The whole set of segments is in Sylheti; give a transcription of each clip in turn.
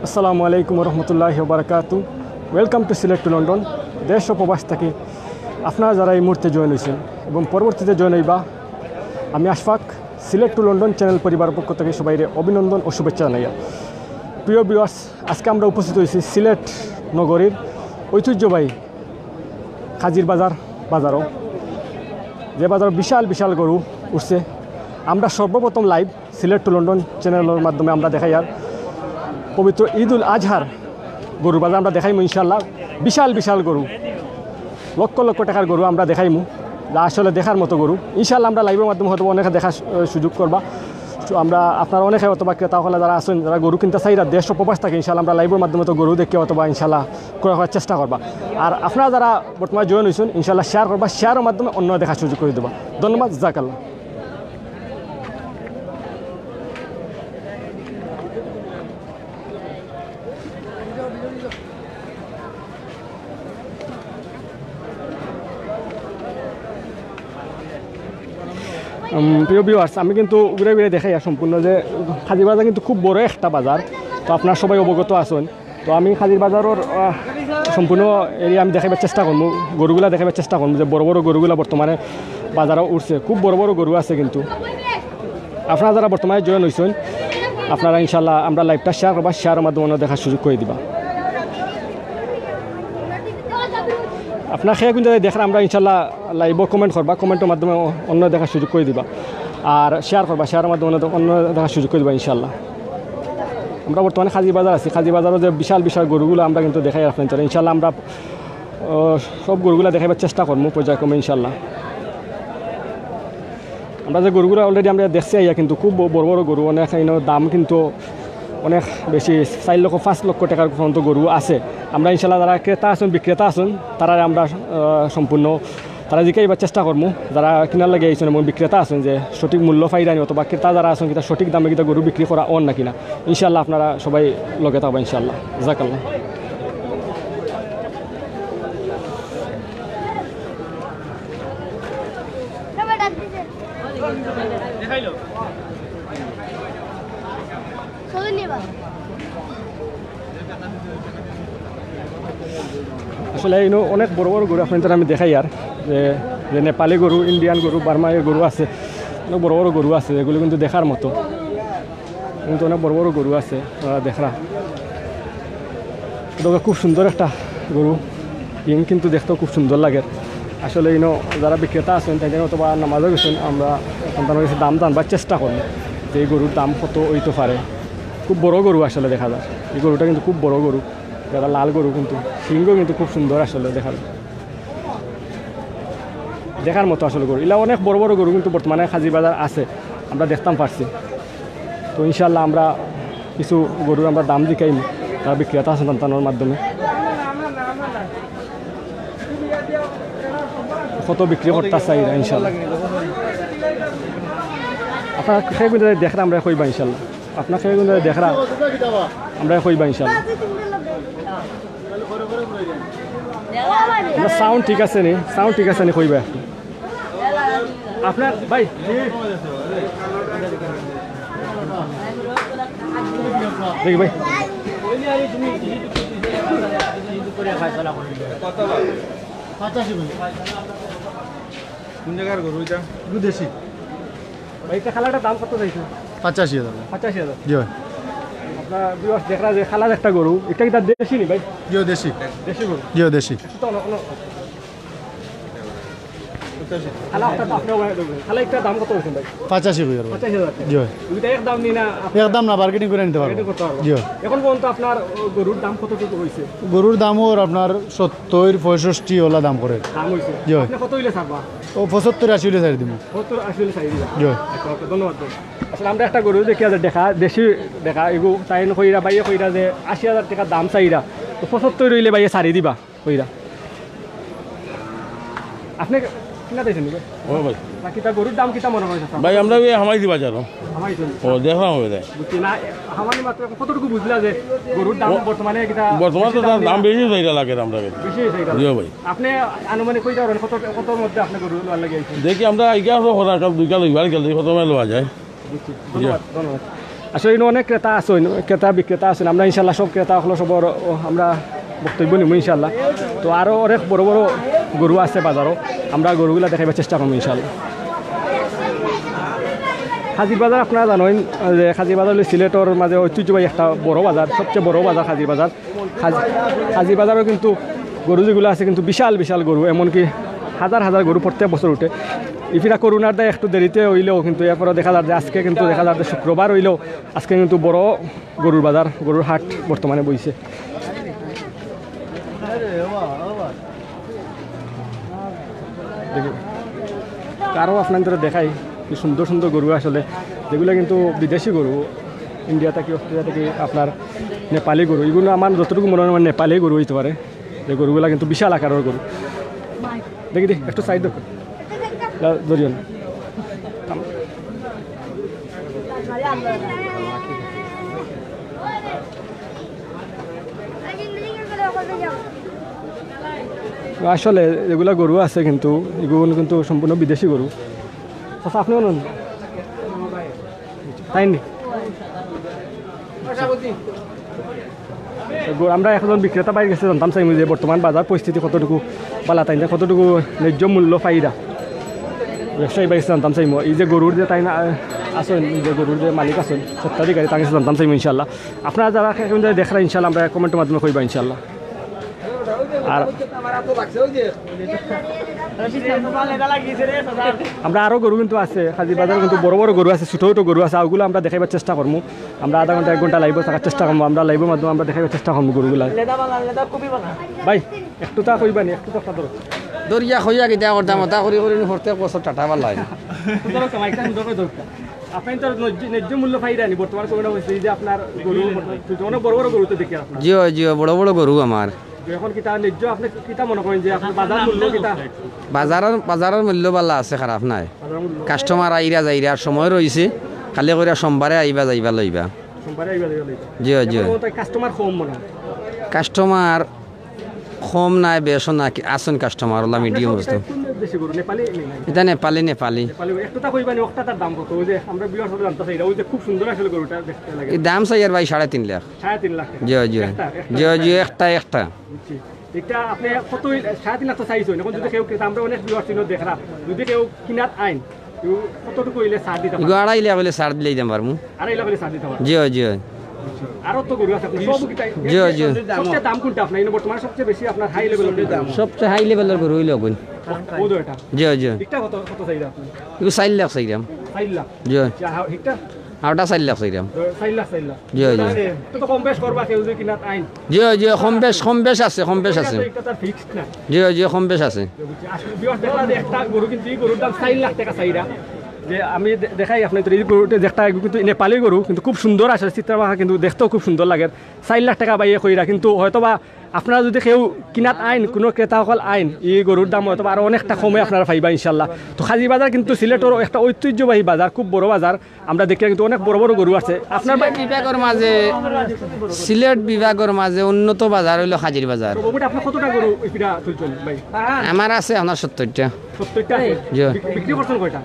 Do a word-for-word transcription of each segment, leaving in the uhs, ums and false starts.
আসসালামু আলাইকুম রহমতুল্লাহ বারাকাতু। Welcome to Sylhet to London. দেশ ও প্রবাস থাকি আপনারা যারা এই মুহূর্তে জয়েন হয়েছেন এবং পরবর্তীতে জয়েন হইবা, আমি আশফাক, সিলেট টু লন্ডন চ্যানেল পরিবার পক্ষ থেকে সবাইরে অভিনন্দন ও শুভেচ্ছা জানাইয়া। প্রিয় ভিউয়ার্স, আজকে আমরা উপস্থিত হয়েছি সিলেট নগরীর ঐতিহ্যবাহী কাজির বাজার বাজারও, যে বাজারও বিশাল বিশাল গরু উঠছে। আমরা সর্বপ্রথম লাইভ সিলেট টু লন্ডন চ্যানেলের মাধ্যমে আমরা দেখাই আর পবিত্র ঈদুল আজহার গরুর বাজার আমরা দেখাইমু ইনশাল্লাহ। বিশাল বিশাল গরু, লক্ষ লক্ষ টাকার গরু আমরা দেখাইমু, যা আসলে দেখার মতো গরু। ইনশাল্লাহ আমরা লাইভের মাধ্যমে হয়তো অনেকে দেখার সু-, সুযোগ করবা। তো আমরা আপনারা অনেকে অথবা ক্রেতা হলে যারা আছেন, যারা গরু কিনতে চাইরা দেশ ও প্রবাস থাকি, ইনশাল্লাহ আমরা লাইভের মাধ্যমে তো গরু দেখে অথবা ইনশাল্লাহ ক্রয় করার চেষ্টা করবা। আর আপনারা যারা বর্তমানে জয়েন হয়েছেন, ইনশাল্লাহ শেয়ার করবা, শেয়ারের মাধ্যমে অন্য দেখার সুযোগ করে দেবা। ধন্যবাদ, জাজাকাল্লাহ। উম, প্রিয় ভিউয়ার্স, আমি কিন্তু ঘুরে ঘুরে দেখাই আর সম্পূর্ণ যে কাজির বাজার কিন্তু খুব বড় একটা বাজার, তো আপনারা সবাই অবগত আছেন। তো আমি কাজির বাজারের, আহ, সম্পূর্ণ এরিয়া আমি দেখাইবার চেষ্টা করবো, গরুগুলা দেখাইবার চেষ্টা করবো যে বড় বড় গরুগুলা বর্তমানে বাজারও উঠছে, খুব বড় বড় গরু আছে কিন্তু। আপনারা যারা বর্তমানে জয়েন হয়েছেন, আপনারা ইনশাল্লাহ আমরা লাইভটা শেয়ার করবা, শেয়ারের মাধ্যমে অন্য দেখার সুযোগ করে দিবা। আপনারা খেয়ে কিন্তু দেখরা আমরা ইনশাল্লাহ লাইভও কমেন্ট করবা, কমেন্টের মাধ্যমে অন্য দেখার সুযোগ করে দিবা। আর শেয়ার করবা, শেয়ারের মাধ্যমে অন্য, অন্য দেখার সুযোগ করে দিবা ইনশাল্লাহ। আমরা বর্তমানে কাজির বাজার আছি, কাজির বাজারও যে বিশাল বিশাল গরুগুলা আমরা কিন্তু দেখাই আপনাদের। ইনশাল্লাহ আমরা, আহ, সব গরুগুলা দেখাইবার চেষ্টা করবো পর্যায়ক্রমে ইনশাল্লাহ। আমরা যে গরুগুলা already আমরা দেখছি আইয়া কিন্তু খুব ব-, বড় বড় গরু, অনেক ইনো দাম কিন্তু অনেক বেশি, চার লক্ষ পাঁচ লক্ষ টাকার পর্যন্ত গরু আছে। আমরা ইনশাল্লাহ যারা ক্রেতা আছেন, বিক্রেতা আছেন, তারা আমরা, আহ, সম্পূর্ণ তারা জিকাইবার চেষ্টা করবো, যারা কিনার লাগি আইছেন এবং বিক্রেতা আছেন যে সঠিক মূল্য পাইরানি অথবা ক্রেতা যারা আছেন কিতা সঠিক দামে কিতা গরু বিক্রি করা অর না কিনা। ইনশাল্লাহ আপনারা সবাই লগে থাকবা ইনশাল্লাহ। জাজাকাল্লাহ। আসলে ইনো অনেক বড় বড় গরু আপনাদের আমি দেখাই আর যে, যে নেপালি গরু, ইন্ডিয়ান গরু, বার্মাই গরু আছে, অনেক বড় বড় গরু আছে, এগুলো কিন্তু দেখার মতো। কিন্তু অনেক বড় বড় গরু আছে, আপনারা দেখরা। এটা খুব সুন্দর একটা গরু, ইন কিন্তু দেখতেও খুব সুন্দর লাগে। আসলে ইনো যারা বিক্রেতা আছেন, তাই অথবা নামাজও গেছেন, আমরা সন্তানের কাছে দাম জানবার চেষ্টা করবো যে এই গরুর দাম কত হইতে পারে। খুব বড় গরু আসলে দেখা যায়, এই গরুটা কিন্তু খুব বড় গরু, এটা লাল গরু, কিন্তু সিংহ কিন্তু খুব সুন্দর আসলে দেখা যায়। দেখার মতো আসলে গরু। ইলা অনেক বড় বড় গরু কিন্তু বর্তমানে কাজির বাজার আছে, আমরা দেখতাম পারছি। তো ইনশাল্লাহ আমরা কিছু গরুর আমরা দাম জিকাইমু, তারা বিক্রেতা আছেন তানতানোর মাধ্যমে। কত বিক্রি করতা চাইরা ইনশাল্লাহ। আপনারা খেয়ে কিন্তু দেখরা, আমরা কইবা ইনশাল্লাহ। আপনারা খেয়ে কিন্তু দেখরা, আমরা কইবা ইনশাল্লাহ। আপনার সাউন্ড ঠিক আছে নি? সাউন্ড ঠিক আছে নি? কইবা একটু। আপনার ভাই, দেখি ভাই। কোন জায়গার গরু এটা? বিদেশি। ভাই, এটা কালাটার দাম কত চাইছে? পঁচাশি হাজার। পঁচাশি হাজার? জি ভাই। আপনার ভিউয়ার্স দেখরা যে কালার একটা গরু, এটা কিতা দেশি নি ভাই? জি, দেশি। দেশি গরু? জি, দেশি। তো অন্য, অন্য। কালা একটা তো আপনি ওখানে দেখবেন। কালা একটা দাম কত হয়েছে ভাই? পঁচাশি কইয়ার ভাই। পঁচাশি হাজার? জি ভাই। দুইটা এক দাম নি না? একদম না, বার্গেনিং করে নিতে পারবো। বার্গেনিং করতে পারবো। জি ভাই। এখন পর্যন্ত আপনার, ও, গরুর দাম কত কত হয়েছে? গরুর দাম ওর আপনার সত্তর, পঁয়ষট্টি ওলা দাম করে। দাম হয়েছে? জি ভাই। আপনি কত হইলে ছাড়বা? ও পঁচাত্তর, আশি হইলে ছাড়ি দিমু। পঁচাত্তর, আশি হলে ছাড়ি দিবা? জি ভাই। আচ্ছা, ওকে, ধন্যবাদ ভাই। আসলে আমরা একটা গরু দেখি আর দেখা, দেশি দেখা, এগু তাই কইরা, ভাইয়ে কইরা যে আশি হাজার টাকা দাম চাইরা, তো পঁচাত্তর হইলে ভাইয়ে ছাড়ি দিবা কইরা। আপনি কিনা দিয়েছেন ভাই? ও ভাই। না, কিতা গরুর দাম কিতা মনে হয়? ভাই, আমরা ওই হামাইছি বাজারও। হামাইছেন? ও, দেখলাম হবে তাই। বুঝছি না, হামানি মাত্র এখন কতটুকু বুঝলা যে গরুর দাম ও, বর্তমানে কিতা বর্তমানে তো বেশি দাম তার দাম নিয়া? বেশি চাইরা লাগে আমরা কাছে। বেশি চাইরা লাগে। জি ভাই। আপনি আনুমানিক কইতে পারবেন কত, কতর মধ্যে আপনি গরু লওয়ার লাগি আইছেন? দেখি আমরা আইগা তো হঠাৎ দুইটা লইবার গেলে কত সময় লওয়া যায়। বুঝছি। জি। ধন্যবাদ, ধন্যবাদ। আসলে ইনো অনেক ক্রেতা আছইন, ক্রেতা বিক্রেতা আছইন। আমরা ইনশাল্লাহ সব ক্রেতা অকলর সবর, ও, আমরা বক্তব্য নিমু ইনশাল্লাহ। তো আরও অনেক বড় বড় গরু আছে বাজারো, আমরা গরুগুলা দেখাইবার চেষ্টা করমু ইনশাল্লাহ। কাজির বাজার আপনারা জানইন যে কাজির বাজার অইলো সিলেটর মাঝে ঐতিহ্যবাহী একটা বড় বাজার, সবচেয়ে বড় বাজার কাজির বাজার। কাজি, কাজির বাজারো কিন্তু গরু যেগুলা আছে কিন্তু বিশাল বিশাল গরু, এমনকি হাজার হাজার গরু প্রত্যেক বছর উঠে। ইফিরা করোনার দায় একটু দেরিতে অইলেও কিন্তু এরপরে দেখা যার যে আজকে কিন্তু দেখা যার যে শুক্রবার অইলেও আজকে কিন্তু বড় গরুর বাজার, গরুর হাট বর্তমানে বইছে। দেখি, আরও আপনাইন্তরে দেখাই কি সুন্দর সুন্দর গরু আসলে, যেগুলা কিন্তু বিদেশি গরু, ইন্ডিয়া থাকি, অস্ট্রেলিয়া থাকি আপনার নেপালি গরু। ইগুলা আমার যতটুকু মনে হয় আমার নেপালি গরু অইতে পারে। যে গরুগুলা কিন্তু বিশাল আকারর গরু। দেখি, দেখি, একটু সাইড দেখো। লা-, ধরিও না। আসলে যেগুলা গরু আছে কিন্তু, ইগুন কিন্তু সম্পূর্ণ বিদেশি গরু। আচ্ছা, আপনিও নেন। তাই নি? গরু, আমরা একজন বিক্রেতা ভাইর গেছে জানতাম চাইমু যে বর্তমান বাজার পরিস্থিতি কতটুকু বালা, তাইন কতটুকু ন্যায্য মূল্য পাইরা। ব্যবসায়ী ভাইর গেছে জানতাম চাইমু, এই যে গরুর যে তাইন আছইন, যে গরুর যে মালিক আছইন, স্বত্বাধিকারী, তান গেছে জানতাম চাইমু ইনশাল্লাহ। আপনারা যারা এখন যারা দেখরা ইনশাল্লাহ, আমরা কমেন্টর মাধ্যমে কইবা ইনশাল্লাহ। আর আমরা আরও গরু কিন্তু আছে, কাজির বাজারো কিন্তু বড় বড় গরু আছে, ছোট ছোট গরু আছে, ওগুলা আমরা দেখাইবার চেষ্টা করমু। আমরা আধা ঘন্টা, এক ঘন্টা লাইভো থাকার চেষ্টা করমু। আমরা লাইভর মাধ্যমে আমরা দেখাইবার চেষ্টা করমু গরুগুলা। ভাই, একটু তা কইবা নি, একটু তো ধরো। দরিয়া কইয়া কিতা করতাম, তা করি করি নি প্রত্যেক বছর টাটা বালাই। ধরো তো, মাইকটা সুন্দর করে ধরো। আপনি তো ন্যায্য, ন্যায্য মূল্য পাইরা নি বর্তমানে? কোনটা হইছে এই যে আপনার গরু, অনেক বড় বড় গরু তো দেখি আপনার। জি অয়, জি অয়, বড় বড় গরু আমার। এখন কিতা ন্যায্য, আপনি কিতা মনে করেন যে আপনার বাজার মূল্য কিতা? বাজারর, বাজারর মূল্য বালা আছে, খারাপ নায়। বাজার মূল্য? কাস্টমার আইরা যাইরা, আর সময় রইছে, খালি কইরা সোমবারে আইবা যাইবা লইবা। সোমবারে আইবা যাইবা লইবা। জি অয়, জি অয়। এখন তো কাস্টমার কম মনে হয়। কাস্টমার কম নায়, বেশও না, কি-, আছইন কাস্টমার, ওলা মিডিয়াম আপনার অবস্থা। সবটা কোন দেশি গরু? নেপালি নি? ইটা নেপালি, নেপালি। নেপালি গরু। একটু তা কইবা নি, ওটা তার দাম কত? ওই যে আমরা ভিউয়ার্স জানতে চাই, ওই যে খুব সুন্দর আসলে গরুটা দেখতে লাগে। এই দাম চাইয়ার ভাই সাড়ে তিন লাখ। সাড়ে তিন লাখ টাকা? জি, জি। একটা, একটা জি, জি, একটা, একটা। বুঝছি। এটা আপনি কত হইলে, সাড়ে তিন লাখ তো চাইছইন। এখন যদি কেউ কিনে, আমরা অনেক ভিউয়ার্স ইনো দেখরা, যদি কেউ কিনাত আইন, তো কতটুকু হইলে ছাড় দিতা পারবা? ইগু আড়াই লাখ হইলে ছাড় দিলে দিতাম পারমু। আড়াই লাখ হইলে ছাড় দিতা পারবা? জি, জি। আরো তো গরু আছে আপনার, সব কিতাই? জি, জি। সবচেয়ে দাম কোনটা আপনার? ইনো বর্তমানে সবচেয়ে বেশি আপনার হাই লেভেলের দাম? সবচেয়ে হাই লেভেলর গরু অইলো অগুন। ও তো এটা? জি, জি। এটা কত, কত চাইরা আপনি? ইগু চাইর লাখ চাইরাম। চাইর লাখ? জি। আচ্ছা, হ্যাঁ, এটা? আর ওটা চাইর লাখ চাইরাম। চাইর লাখ, চাইর লাখ। জি, জি। তো, তো কম বেশ করবা কেউ যদি কিনাত আইন? জি, জি, কম বেশ, কম বেশ আছে, কম বেশ আছে। এটা তো ফিক্সড না। জি, জি, কম বেশ আছে। বুঝছি। আসলে ভিউয়ার্স দেখলা যে একটা গরু কিন্তু এই গরুর দাম চাইর লাখ টাকা চাইরা। যে আমি দে-, দেখাই আপনাইন্তরে এই গরুটা যে একটা, এগু কিন্তু নেপালি গরু, কিন্তু খুব সুন্দর আসলে চিত্রা বাঘা, কিন্তু দেখতেও খুব সুন্দর লাগে। চাইর লাখ টাকা বাইয়ে কইরা, কিন্তু হয়তো বা আপনারা যদি কেউ কিনাত আইন, কোনো ক্রেতা অকল আইন, এই গরুর দাম হয়তো বা আরো অনেকটা কমে আপনারা পাইবা ইনশাল্লাহ। তো কাজির বাজার কিন্তু সিলেটর একটা ঐতিহ্যবাহী বাজার, খুব বড় বাজার। আমরা দেখিয়ার কিন্তু অনেক বড় বড় গরু আছে। আপনার ভাই সিলেট বিভাগর মাঝে, সিলেট বিভাগর মাঝে উন্নত বাজার অইলো কাজির বাজার। তো মোটামুটি আপনি কতটা গরু ইফিরা তুলছেন ভাই? আমার আছে আপনার সত্তরটা। সত্তরটা আছে? জি। বিক-, বিক্রি করছেন কয়টা?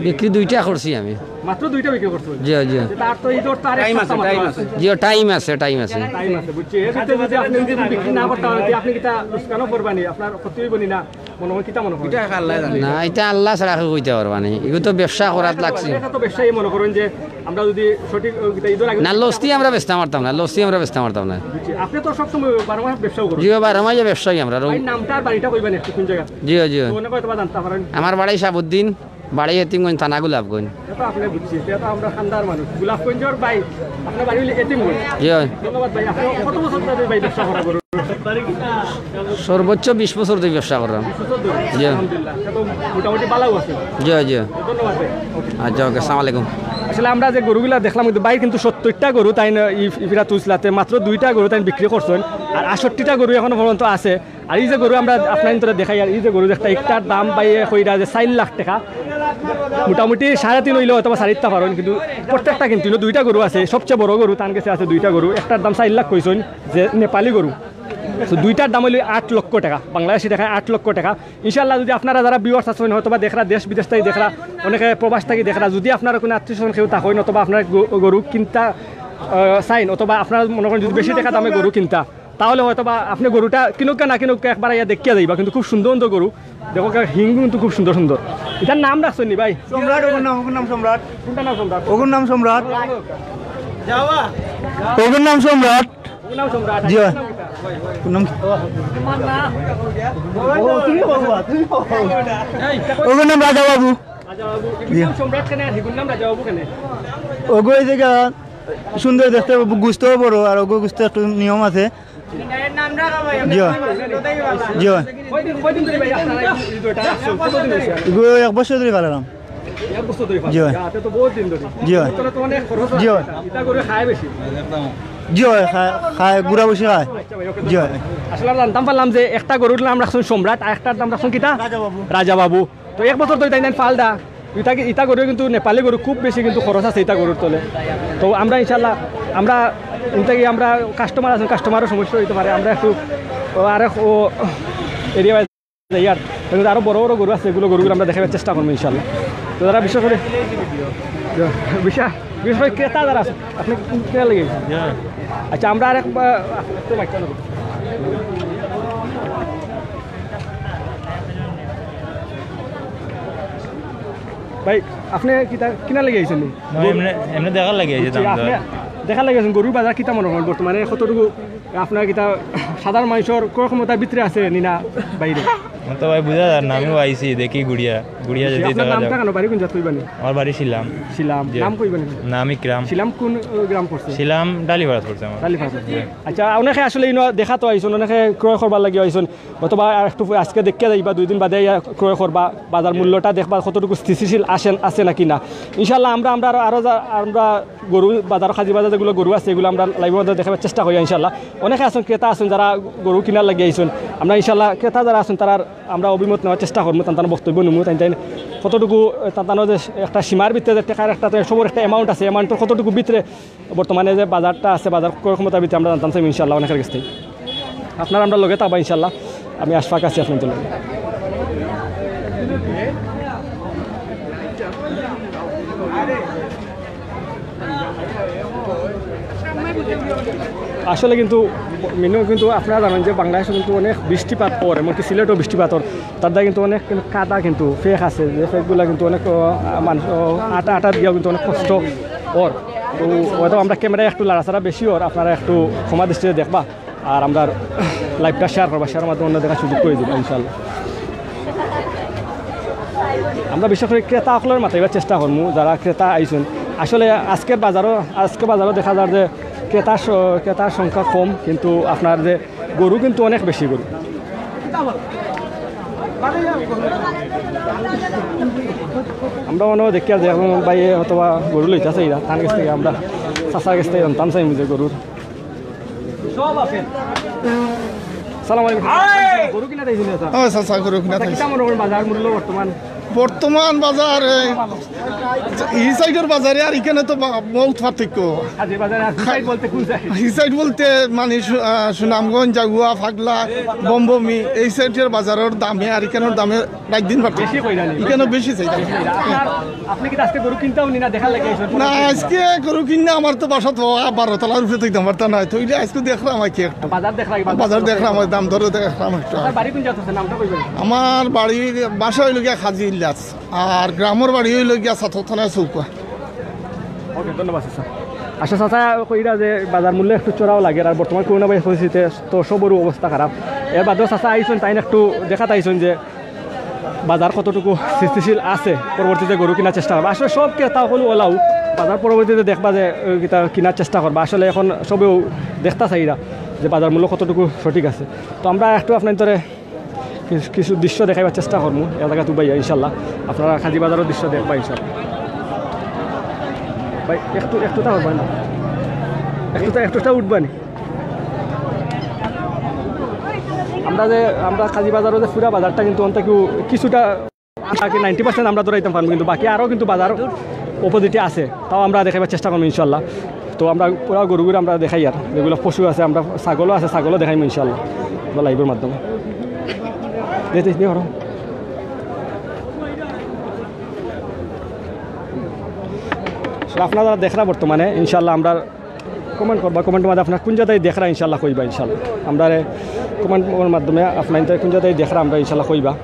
বিক্রি দুইটা করছি আমি। মাত্র দুইটা বিক্রি করছেন? জি, জি। তার তো ঈদর তো আরেক টাইম আছে, সপ্তাহ মাত্র টাইম আছে। আছে। জি, টাইম আছে, টাইম আছে। টাইম আছে, বুঝছি। এর ভিতরে যদি আপনি যদি বিক্রি না করতে পারেন, তে আপনি কিতা লোকসানও করবা নি? আপনার ক্ষতি হইব নি না? মনে হয় কিতা মনে হয়? এটা আল্লাহ জানে। না, এটা আল্লাহ ছাড়া কেউ কইতে পারবা নি। এগু তো ব্যবসা করাত লাগছে। এটা তো ব্যবসায়ী মনে করেন যে আমরা যদি সঠিক, ও, কিতা ঈদর আগে না, লস দিয়া আমরা বেচতাম পারতাম না, লস দিয়া আমরা বেচতাম পারতাম না। বুঝছি। আপনি তো সবসময় বারো মাস ব্যবসাও করেন। জি, বারো মাসে ব্যবসায়ী আমরা। ভাই, নামটা আর বাড়িটা কইবেন একটু, কোন জায়গা? জি, জি। তো মনে হয় তোমার জানতে পারেন। আমার বাড়ি শাহাবুদ্দিন, বাড়ি এতিমগঞ্জ, থানা গোলাপগঞ্জ। এটা তো আপনি বুঝছি, এটা তো আমরা খান্দার মানুষ। গোলাপগঞ্জর ভাই, আপনার বাড়ি হইলে এতিমগঞ্জ। জি। ধন্যবাদ ভাই। আপনি কত বছর ধরে ভাই ব্যবসা করা গরুর? সর্বোচ্চ বিশ বছর ধরে ব্যবসা করলাম। বিশ বছর ধরে? জি। আলহামদুলিল্লাহ। এটা তো মোটামুটি ভালোও আছে। জি, জি। ধন্যবাদ ভাই। আচ্ছা, ওকে, আসসালামু আলাইকুম। আসলে আমরা যে গরুগুলা দেখলাম, কিন্তু ভাই কিন্তু সত্তরটা গরু তাইন ইফিরা তুলছিলা, তে মাত্র দুইটা গরু তাইন বিক্রি করছেন, আর আটষট্টিটা গরু এখনো পর্যন্ত আছে। আর এই যে গরু আমরা আপনাইন্তরে দেখাই, আর এই যে গরু একটা, একটার দাম ভাইয়ে কইরা যে চাইর লাখ টাকা, মোটামুটি সাড়ে তিন হইলে হয়তো বা ছাড়িতা পারইন, কিন্তু প্রত্যেকটা কিন্তু ইনো দুইটা গরু আছে, সবচেয়ে বড় গরু তান গেছে আছে দুইটা গরু, একটার দাম চাইর লাখ কইছইন যে নেপালি গরু। তো দুইটার দাম অইলো আট লক্ষ টাকা, বাংলাদেশি টাকায় আট লক্ষ টাকা। ইনশাআল্লাহ, যদি আপনারা যারা ভিউয়ার্স আছইন, হয়তোবা দেখরা, দেশ বিদেশ থাকি দেখরা, অনেকে প্রবাস থাকি দেখরা, যদি আপনারা কুনু আত্মীয় স্বজন কেউ থাকইন, অথবা আপনারা গ-, গরু কিনতা, আহ, চাইন, অথবা আপনারা মনে করইন যদি বেশি টাকা দামে গরু কিনতা, তাহলে হয়তোবা আপনে গরুটা কিনউক্কা না কিনউক্কা একবার আইয়া দেখিয়া যাইবা। কিন্তু খুব সুন্দর সুন্দর গরু, দেখউক্কা, হিং কিন্তু খুব সুন্দর সুন্দর। ইটার নাম রাখছইন নি ভাই? সম্রাট, ওগুর নাম, ওগুর নাম সম্রাট। কুনটার নাম সম্রাট? ওগুর নাম সম্রাট। ওগুর নাম সম্রাট। ওগুর নাম সম্রাট। জি ভাই। ওগুর নাম কি? ওগুর নাম রাজা বাবু। রাজা বাবু। জি। ইগুর নাম সম্রাট কেনে আর হিগুর নাম রাজা বাবু কেনে? ওগু এই জাগা সুন্দর দেখতে, গুস্ত বড়, আর ওগু গুস্ত একটু নিয়ম আছে। জি ভাই। জি ভাই। কয়দিন, কয়দিন ধরি ভাই আপনারা এই দুইটা রাখছইন? কতদিন অইছে? এগু এক বছর ধরি পাললাম। এক বছর ধরি জি ভাই। পাললাম। ইয়া, তে তো বহুত দিন ধরি। জি ভাই। তাহলে তো অনেক খরচ জি ভাই। আছে। ইটা গরু খায় বেশি। জি ভাই, খায়, খায়, গুড়া বেশি খায়। আচ্ছা ভাই, ওকে। জি ভাই। আসলে আমরা জানতাম পারলাম যে একটা গরুর নাম রাখছইন সম্রাট, আর একটার নাম রাখছইন কিতা? রাজা বাবু। রাজা বাবু। তো এক বছর তো ইটা ইনাইন পালরা। ইটা কি, ইটা গরু কিন্তু নেপালি গরু, খুব বেশি কিন্তু খরচ আছে ইটা গরুর তলে। তো আমরা ইনশাআল্লাহ, আমরা ইটা কি আমরা কাস্টমার আছইন, কাস্টমারর সমস্যা অইতে পারে, আমরা একটু ও আরেক ও এরিয়া যাই আর, কিন্তু আরো বড় বড় গরু আছে, এগুলো গরুগুলো আমরা দেখাবার চেষ্টা করবো ইনশাআল্লাহ। তো যারা বিশেষ করে বিশেষ, বিশেষ করে ক্রেতা যারা আছে, আপনি কিনার লাগি? আচ্ছা, আমরা আরেক বা-, একটু mic টা নেবো। ভাই, আপনি কিতা কিনার লাগি আইছেন নি? না, এমনি, এমনি দেখার লাগি আইছি, বুঝছি, দাম দর। আপনি দেখার লাগি আইছেন, গরুর বাজার কিতা মনে করেন বর্তমানে, কতটুকু আপনার কিতা সাধারণ মানুষের ক্রয় ক্ষমতার ভিতরে আছে নি না বাইরে? আমার তো ভাই বুঝা যায় না, আমিও আইছি, দেখি ঘুরিয়া, ঘুরিয়া বুঝছি, যদি আপনার দেখা নামটা যায়। কেন? বাড়ি কোন জাত কইবানি? আমার বাড়ি শিলাম। শিলাম, জি। নাম কইবানি? নাম ইকরাম। শিলাম কোন, আহ, গ্রাম পড়ছে? শিলাম ডালিপাড়া পড়ছে আমার। ডালিপাড়া পড়ছে। জি। আচ্ছা, অনেকে আসলে ইনো দেখাত আইছইন, অনেকে ক্রয় করবার লাগি আইছইন, অথবা আর একটু আজকে দেখিয়া যাইবা, দুই দিন বাদে আইয়া ক্রয় করবা, বাজার মূল্যটা দেখবা কতটুকু স্থিতিশীল আসেন, আছে নাকি না। ইনশাআল্লাহ আমরা, আমরা আরো, আরো যা-, আমরা গরু বাজার, খাজি বাজার যেগুলো গরু আছে, এগুলো আমরা live এর মধ্যে দেখাবার চেষ্টা করি ইনশাআল্লাহ। অনেকে আছইন, ক্রেতা আছইন, যারা গরু কিনার লাগি আইছইন, আমরা ইনশাআল্লাহ ক্রেতা যারা আছইন, তারার আমরা অভিমত নেওয়ার চেষ্টা করবো, তান তান বক্তব্য নিমু, তান তান কতটুকু, তান তান যে একটা সীমার ভিতরে যে টাকার একটা, সবর একটা amount আছে, amount এর কতটুকু ভিতরে বর্তমানে যে বাজারটা আছে, বাজার ক্রয় ক্ষমতার ভিতরে আমরা জানতাম চাই ইনশাআল্লাহ অনেকের কাছ থেকে। আপনারা আমরা লগে থাকবা ইনশাআল্লাহ, আমি আশফাক আছি আপনাদের লগে। আসলে কিন্তু মিনু কিন্তু আপনারা জানেন যে বাংলাদেশে কিন্তু অনেক বৃষ্টিপাত অর, এমনকি সিলেটও বৃষ্টিপাত অর, তার দ্বারা কিন্তু অনেক কিন্তু কাদা কিন্তু ফেক আছে, যে ফেকগুলা কিন্তু অনেক, আহ, মানুষ, আহ, আটা আটা দিয়াও কিন্তু অনেক কষ্ট অর। তো হয়তো আমরা ক্যামেরায় একটু লাড়াচাড়া বেশি অর, আপনারা একটু ক্ষমা দৃষ্টিতে দেখবা। আর আমরা live টা share করবা, share এর মাধ্যমে অন্য দেখার সুযোগ করি দিবা ইনশাআল্লাহ। আমরা বিশেষ করে ক্রেতা অকলরে মাতাইবার চেষ্টা করমু, যারা ক্রেতা আইছইন। আসলে আজকের বাজারও, আজকে বাজারও দেখা যার যে ক্রেতার স-, ক্রেতার সংখ্যা কম, কিন্তু আপনার যে গরু কিন্তু অনেক বেশি গরু। আমরা মনে হয় দেখিয়া যে এখন ভাই হয়তো বা গরু লইতাছে এরা, তার কাছ থেকে আমরা চাচার কাছ থেকে জানতাম চাইমু যে গরুর। সালাম আলাইকুম। গরু কিনা দেখি না, স্যার। ও, চাচা, গরু কিনা আচ্ছা, দেখি। কিতা মনে করেন বাজার মূল্য বর্তমান? বর্তমান বাজার, এই, এই সাইডের বাজারে আর এখানে তো বা-, বহুত পার্থক্য। হাজির বাজারে আর কি সাইড বলতে কোন সাইড? এই সাইড বলতে মানে সু-, আহ, সুনামগঞ্জ, জাগুয়া, ফাগলা, বমবমি, এই সাইডের বাজারের দামে আর এখানের দামে রাইত দিন পার্থক্য। বেশি কই জানি? এখানে বেশি চাই। আপনার, আপনি কি আজকে গরু কিনতেও নি না, দেখার লাগি আইছেন? না, আজকে গরু কিনলে আমার তো বাসা তো বারো তলার উপরে তো দিতাম পারতাম না। তো ওই যে আজকে দেখলাম আর কি একটু। বাজার দেখলাম, বাজার বাজার দেখলাম, ওই দাম দরে দেখলাম একটু। আপনার বাড়ি কোন জায়গা আছে? নামটা কইবেন? আমার বাড়ির বাসা হইল গিয়া খাজি ইল্লাস, আর গ্রামের বাড়ি হইল গিয়া সাতর থানা চৌকা। ওকে, ধন্যবাদ চাচা। আচ্ছা চাচা, কইরা যে বাজার মূল্য একটু চড়াও লাগে, আর বর্তমান করোনা ভাইরাস পরিস্থিতিতে তো সবরও অবস্থা খারাপ। এর বাদেও চাচা আইছইন, তাইন একটু দেখাত আইছইন যে বাজার কতটুকু স্থিতিশীল আছে, পরবর্তীতে গরু কেনার চেষ্টা করবা। আসলে সব ক্রেতা হলো ওলাও বাজার পরবর্তীতে দেখবা যে, এ, কিতা কেনার চেষ্টা করবা। আসলে এখন সবেও দেখতা চাইরা যে বাজার মূল্য কতটুকু সঠিক আছে। তো আমরা একটু আপনার ধরে কিছু, কিছু দৃশ্য দেখাইবার চেষ্টা করমু, এলাকা তো ভাইয়া ইনশাল্লাহ। আপনারা খাজি বাজারের দৃশ্য দেখবা ইনশাল্লাহ। ভাই, একটু, একটুটা উঠবা না? একটুটা, একটুটা উঠবা নি? আমরা যে, আমরা খাজি বাজারও যে পুরা বাজারটা কিন্তু অন্তে কেউ কিছুটা বাকি নাইনটি পার্সেন্ট আমরা ধরাইতাম পারবো, কিন্তু বাকি আরও কিন্তু বাজার অপোজিটে আছে, তাও আমরা দেখাইবার চেষ্টা করবো ইনশাল্লাহ। তো আমরা পুরা গরুগুলো আমরা দেখাইয়ার, যেগুলো পশু আছে, আমরা ছাগলও আছে, ছাগলও দেখাইমু ইনশাল্লাহ আমরা লাইভের মাধ্যমে। দে, দে, দে, হরো। তো আপনারা যারা দেখরা বর্তমানে, ইনশাল্লাহ আমরা কমেন্ট করবা, কমেন্টের মাঝে আপনারা কোন জায়গায় দেখরা ইনশাল্লাহ কইবা, ইনশাল্লাহ আমরা কমেন্টের মাধ্যমে আপনারা কোন জায়গায় দেখরা আমরা ইনশাল্লাহ কইবা।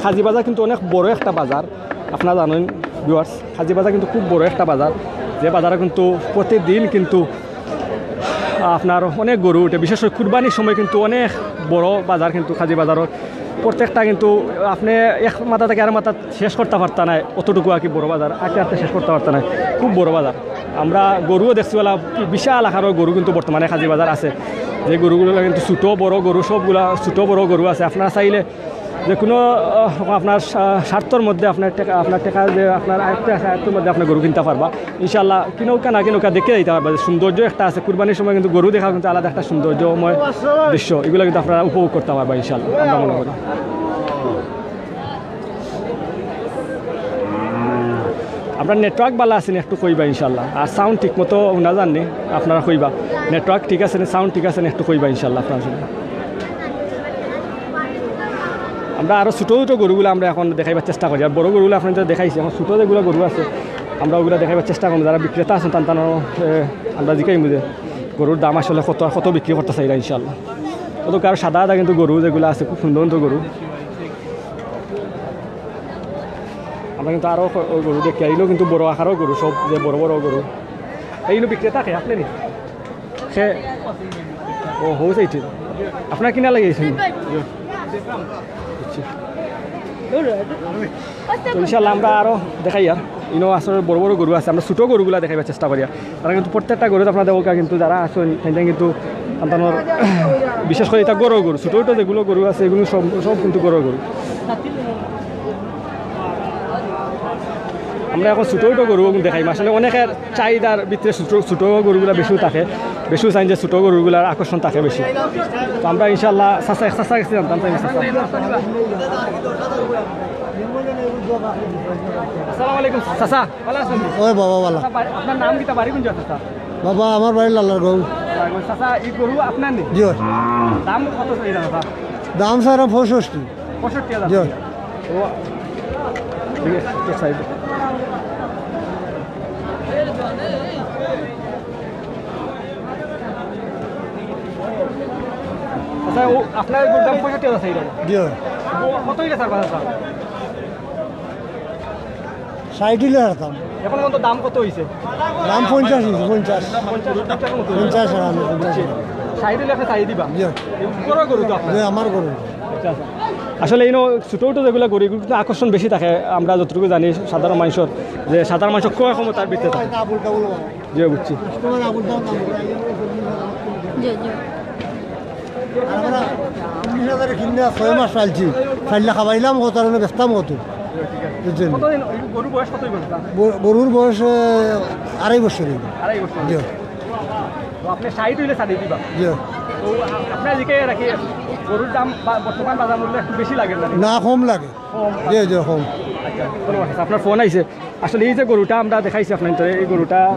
কাজী বাজার কিন্তু অনেক বড় একটা বাজার, আপনারা জানেন ভিউয়ার্স, কাজী বাজার কিন্তু খুব বড় একটা বাজার, যে বাজারে কিন্তু প্রতিদিন কিন্তু আপনার অনেক গরু উঠে, বিশেষ করে কুরবানির সময় কিন্তু অনেক বড় বাজার কিন্তু কাজী বাজারও। প্রত্যেকটা কিন্তু আপনি এক মাথা থেকে আর মাথা শেষ করতে পারতা না, অতটুকু আর কি বড় বাজার, আটতে আটতে শেষ করতে পারতা না, খুব বড় বাজার। আমরা গরুও দেখছি বলা, বিশাল আকারের গরু কিন্তু বর্তমানে কাজী বাজার আছে, যে গরুগুলো কিন্তু ছোটো বড় গরু সবগুলা, ছোটো বড় গরু আছে। আপনারা চাইলে যে কোনো আহ, আপনার স্বা- স্বার্থর মধ্যে আপনার টাকা, আপনার টাকা যে আপনার আয়ত্তে আছে, আয়ত্তের মধ্যে আপনার গরু কিনতে পারবা ইনশাল্লাহ। কিনউক্কা না কিনউক্কা দেখে দিতে পারবা যে সৌন্দর্য একটা আছে। কুরবানির সময় কিন্তু গরু দেখা কিন্তু আলাদা একটা সৌন্দর্যময় দৃশ্য, এগুলো কিন্তু আপনারা উপভোগ করতে পারবা ইনশাল্লাহ, আমরা মনে করি। আমরা নেটওয়ার্ক ভালা আছে নি একটু কইবা ইনশাল্লাহ, আর সাউন্ড ঠিক মতো না জানি আপনারা কইবা, নেটওয়ার্ক ঠিক আছে নি, সাউন্ড ঠিক আছে নি একটু কইবা ইনশাল্লাহ আপনারা শুনবা। আমরা আরও ছোটো ছোটো গরুগুলো আমরা এখন দেখাইবার চেষ্টা করি, আর বড় গরুগুলো আপনাদের দেখাইছি। এখন ছোটো যেগুলো গরু আছে আমরা ওগুলো দেখাইবার চেষ্টা করবো, যারা বিক্রেতা আছেন তান তান আমরা জিকাইমু যে গরুর দাম আসলে কত, কত বিক্রি করতে চাইরা ইনশাল্লাহ। কত কারো সাদা সাদা কিন্তু গরু যেগুলো আছে খুব সুন্দর সুন্দর গরু। আমরা কিন্তু আরও ক- ওই গরু দেখি, এইগুলো কিন্তু বড় আকারও গরু, সব যে বড় বড় গরু। এইগুলো বিক্রেতা কে আপনি নি? সে ও হো চাইছে। আপনার কিনা লাগিয়েছেন? বুঝছি। তো ইনশাল্লাহ আমরা আরও দেখাই আর ইনো আসলে বড় বড় গরু আছে, আমরা ছোটো গরুগুলা দেখাইবার চেষ্টা করি। তারা কিন্তু প্রত্যেকটা গরুত আপনারা দেখো কিন্তু যারা আছেন এখানে কিন্তু আপনার বিশেষ করে এটা গরু গরু, ছোটো ছোটো যেগুলো গরু আছে এগুলো সব সব কিন্তু গরু গরু। আমরা এখন ছোটো ছোটো গরু দেখাই, আসলে অনেকের চাহিদার ভিতরে ছোটো ছোটো গরুগুলা বেশিও থাকে, বেশিও চাই যে ছোটো গরুগুলার আকর্ষণ থাকে বেশি। তো আমরা ইনশাল্লাহ চাচা চাচা গেছি জানতাম চাই চাচা। আসসালামু আলাইকুম চাচা, ভালো আছেন? ওই বাবা, ভালো। আপনার বাড়ি, আপনার নাম কিতা, বাড়ি কোন জায়গা চাচা? বাবা, আমার বাড়ি লালারগাঁও। চাচা, এই গরু আপনার নি? জি। দাম কত চাইরা চাচা? দাম স্যার পঁয়ষট্টি। পঁয়ষট্টি হাজার? জি। ও, ঠিক আছে, তো side। আচ্ছা, ও আপনার গরুর দাম পঁয়ষট্টি হাজার চাইরা? জি। ও, কত হইলে স্যার, বাজার স্যার? ষাট হইলে হারতাম। এখন পর্যন্ত দাম কত হইছে? দাম পঞ্চাশ হইছে, পঞ্চাশ। পঞ্চাশ, পঞ্চাশ মতো হইছে। পঞ্চাশ হাজার, পঞ্চাশ হাজার। ষাট হইলে আপনি চাই দিবা? জি। এই বড় গরু তো আপনার? জি, আমার গরু। আচ্ছা, আচ্ছা। আসলে ইনো ছোটো ছোটো যেগুলো গরু, এগুলো কিন্তু আকর্ষণ বেশি থাকে, আমরা যতটুকু জানি সাধারণ মানুষের, যে সাধারণ মানুষের ক্রয় ক্ষমতার ভিতরে থাকে। জি, বুঝছি। জি, জি। আমরা উনিশ হাজারে কিনে ছয় মাস পালছি, পাললে খাবাইলাম কত আর বেচতাম কত, বুঝছেন? কতদিন, এই গরুর বয়স কত হইব? গ-, গরুর বয়স, এ, আড়াই বছর হইব। আড়াই বছর? জি। তো আপনি ষাট হইলে ছাড়ি দিবা? জি। তো আপনার এদিকে রাখি গরুর দাম বা-, বর্তমান বাজার মূল্য একটু বেশি লাগে না? না, কম লাগে। কম? জি, জি, কম। আচ্ছা, ধন্যবাদ। আপনার ফোন আইছে। আসলে এই যে গরুটা আমরা দেখাইছি আপনার, এই গরুটা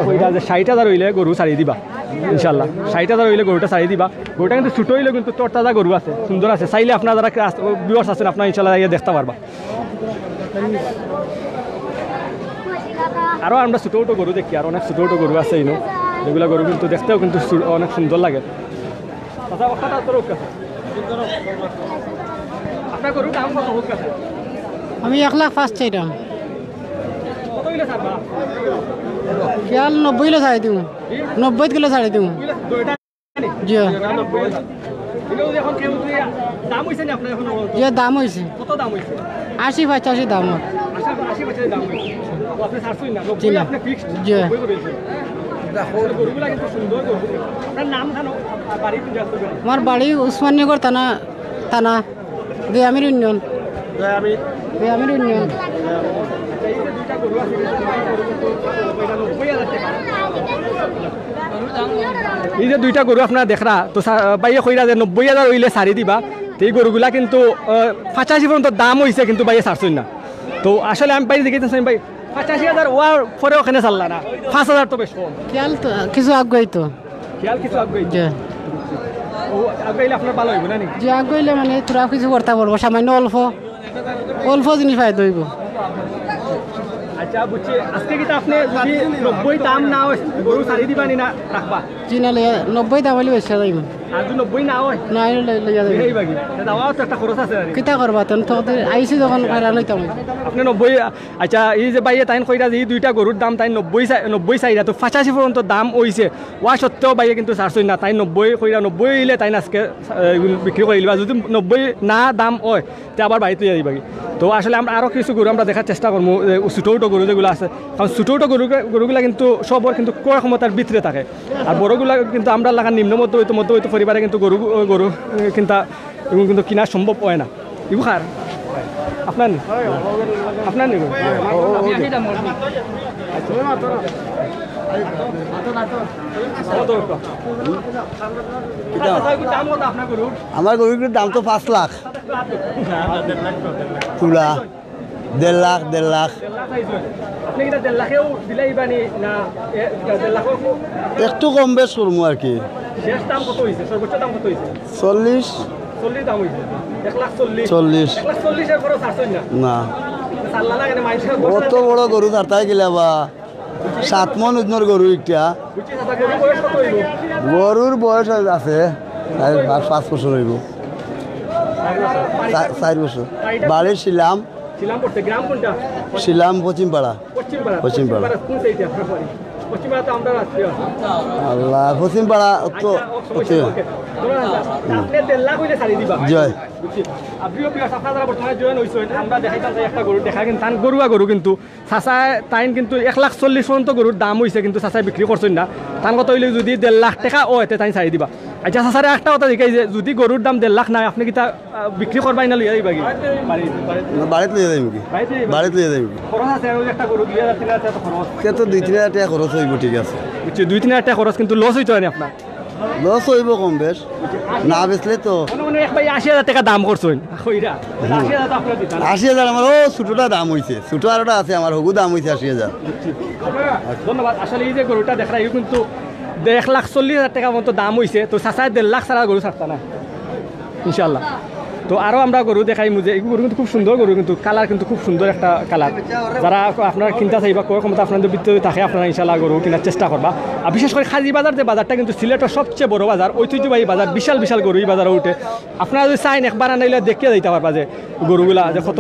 ওইটা যে ষাট হাজার হইলে গরু ছাড়ি দিবা ইনশাল্লাহ। ষাট হাজার হইলে গরুটা ছাড়ি দিবা। গরুটা কিন্তু ছোটো হইলেও কিন্তু তরতাজা গরু আছে, সুন্দর আছে। চাইলে আপনারা যারা ভিউয়ার্স আছেন, আপনারা ইনশাল্লাহ আইয়া দেখতে পারবা। আরও আমরা ছোটো ছোটো গরু দেখি, আর অনেক ছোটো ছোটো গরু আছে ইনো, যেগুলা গরু কিন্তু দেখতেও কিন্তু সু-, অনেক সুন্দর লাগে। আচ্ছা, আপনার গরুর দাম কত হোক আছে? আমি এক লাখ পাঁচ চাইরাম। কত হইলে ছাড়বা? শিয়াল নব্বই কিলো ছাড়ি দিমু। নব্বই কিলো ছাড়ি দিমু। দুইটা নি? জি। নব্বই। এগুলো যদি এখন কেউ যদি দাম হইছে না আপনার এখন? যে দাম হইছে। কত দাম হইছে? আশি পঁচাশি দাম হয়। আশি, আশি পঁচাশি দাম হইছে। তো আপনি ছাড়ছইন না, জি নব্বই না। আপনি ফিক্সড। জি। নব্বই করে দিয়েছেন। গরুগুলা কিন্তু সুন্দর গরু। আপনার নাম জানো? আর বাড়ি কোন জায়গা? আমার বাড়ি উসমাননগর থানা, থানা। বেয়ামির ইউনিয়ন। বেয়ামির? বেয়ামির ইউনিয়ন। এই যে দুইটা গরু আপনারা দেখরা, তো সা-, ভাইয়ে কইরা যে নব্বই হাজার হইলে ছাড়ি দিবা। তো এই গরুগুলা কিন্তু, আহ, পঁচাশি পর্যন্ত দাম অইছে, কিন্তু ভাইয়ে ছাড়ছইন না। তো আসলে আমি ভাইরে জিগাইতাম চাই, ভাই, পঁচাশি হাজার অওয়ার পরেও কেনে ছাড়লা না? পাঁচ হাজার তো বেশ কম। খিয়াল তো কিছু আগুয়াই তো। খিয়াল কিছু আগুয়াই তো। জি। ও আগুয়াইলে আপনার ভালা অইবো না নি? জি, আগুয়াইলে মানে থুড়া কিছু করতা পারবো, সামান্য অল্প, অল্প জিনিস ফায়দা অইবো। আচ্ছা, বুঝছি। আজকে কিতা আপনে যুদি নব্বই দাম না অয়, গরু ছাড়ি দিবা নি না রাখবা? জি, না, লইয়া, নব্বই দাম অইলে বেচা যাইবো। আর যুদি নব্বই না অয়? না, অইলে লই-, লইয়া যাইবো। লইয়া যাইবাগি। তে যাওয়াও তো একটা খরচ আছে আর কি। কিতা করবা, তখন তো ওদের আইসি যখন হয়রান অইতাম। আপনে নব্বই, আচ্ছা, এই যে ভাইয়ে তাইন কইরা যে এই দুইটা গরুর দাম তাইন নব্বই চাই-, নব্বই চাইরা, তো পঁচাশি পর্যন্ত দাম অইছে, অওয়া সত্ত্বেও ভাইয়ে কিন্তু ছাড়ছইন না। তাইন নব্বই কইরা, নব্বই অইলে তাইন আজকে, আহ, এগুলো বিক্রি করিলিবা। যুদি নব্বই না দাম অয়, তে আবার বাড়িত লইয়া যাইবাগি। তো আসলে আমরা আরো কিছু গরু আমরা দেখার চেষ্টা করমু, এ, ছোট ছোট গরু যেগুলা আছে, কারণ ছোট ছোট গরু, গরুগুলা কিন্তু সবর কিন্তু ক্রয় ক্ষমতার ভিতরে থাকে। আর বড়গুলা কিন্তু আমরার লাখান নিম্ন মধ্যবিত্ত, মধ্যবিত্ত পরিবারে কিন্তু গরু, গরু, এ, কিনতা, এগুলো কিন্তু কিনা সম্ভব অয় না। ইবু কার? আপনার নি? আপনার নি গরু? কত? দাম কত আপনার গরুর? আমার গরুর দাম তো পাঁচ লাখ। তুলা। দেড় লাখ, দেড় লাখ। দেড় লাখ অইছে। আপনে কিতা দেড় লাখেও দিলাইবা নি না, এ, দেড় লাখও? একটু কম বেশ করমু আর কি। শেষ দাম কত অইছে? সর্বোচ্চ দাম কত অইছে? চল্লিশ। চল্লিশ দাম অইছে। এক লাখ চল্লিশ। চল্লিশ। এক লাখ চল্লিশের পরেও ছাড়ছইন না? না। ছাড়লা না কেনে? মাইনষে অত বড় গরু ছাড়তায় গেলে বা সাত মন ওজনর গরু একটা। বুঝছি, চাচা, গরুর বয়স কত অইবো? গরুর বয়স আছে চার, পাঁচ, পাঁচ বছর অইবো। চার বছর। চা-, চার বছর। বাড়ি শিলাম। শিলাম পড়ছে, গ্রাম কোনটা? শিলাম পশ্চিমপাড়া। পশ্চিমপাড়া। পশ্চিমপাড়া। পশ্চিমপাড়া কোন সাইডে আপনার বাড়ি? পশ্চিমপাড়া তো আমরা আছি। আল্লাহ, পশ্চিমপাড়া তো আচ্ছা, ও সমস্যা নেই, ওকে। ধরো না, আপনি দেড় লাখ অইলে ছাড়ি দিবা। জয়। বুঝছি। আর প্রিয় প্রিয় আপনারা যারা বর্তমানে জয়েন অইছেন, আমরা দেখাইতাম যে একটা গরু দেখা কিন্তু, তান গরুয়া গরু কিন্তু চাচায় তাইন কিন্তু এক লাখ চল্লিশ পর্যন্ত গরুর দাম অইছে, কিন্তু চাচায় বিক্রি করছইন না। তান কথা অইলে যুদি দেড় লাখ টেকা অয়, তে তাইন ছাড়ি দিবা। আচ্ছা, চাচারে একটা কথা জিকাই যে, যুদি গরুর দাম দেড় লাখ নায়, আপনে কিতা, আহ, বিক্রি করবায় না লইয়া যাইবাগি? বাড়িত লইয়া যাইমুগি। বাড়িত লইয়া যাইবাগি? বাড়িত লইয়া যাইমুগি। খরচ আছে, আর ওই একটা গরু দুই হাজার, তিন হাজার টেকা তো খরচ। তে তো দুই তিন হাজার টেকা খরচ অইবো, ঠিক আছে। বুঝছি, দুই তিন হাজার টেকা খরচ, কিন্তু লস অইতো না নি আপনার? লস অইবো কম বেশ, না বেচলে তো। মনে মনে এক ভাই আশি হাজার টেকা দাম করছইন, কইরা। আশি হাজার তো আপনার দিতা না। আশি হাজার আমার, ও, ছোটটা দাম অইছে, ছোট আরোটা আছে আমার, হগু দাম অইছে আশি হাজার। ধন্যবাদ। আসলে এই যে গরুটা দেখরা, ইউ কিন্তু এক লাখ চল্লিশ হাজার টেকা মতো দাম অইছে, তো চাচায় দেড় লাখ ছাড়া গরু ছাড়তা না, ইনশাআল্লাহ। তো আরো আমরা গরু দেখাইমু যে এই গরু কিন্তু খুব সুন্দর গরু, কিন্তু কালার কিন্তু খুব সুন্দর একটা কালার। যারা আপনারা কিনতা চাইবা, ক্রয় ক্ষমতা আপনাদের ভিতরে থাকে, আপনারা ইনশাআল্লাহ গরু কেনার চেষ্টা করবা। আর বিশেষ করে খাজি বাজার যে বাজারটা কিন্তু সিলেটের সবচেয়ে বড় বাজার, ঐতিহ্যবাহী বাজার, বিশাল বিশাল গরু এই বাজারে উঠে। আপনারা যদি চাইন একবার আনাইলে দেখিয়া যাইতা পারবা যে গরুগুলা যে কত,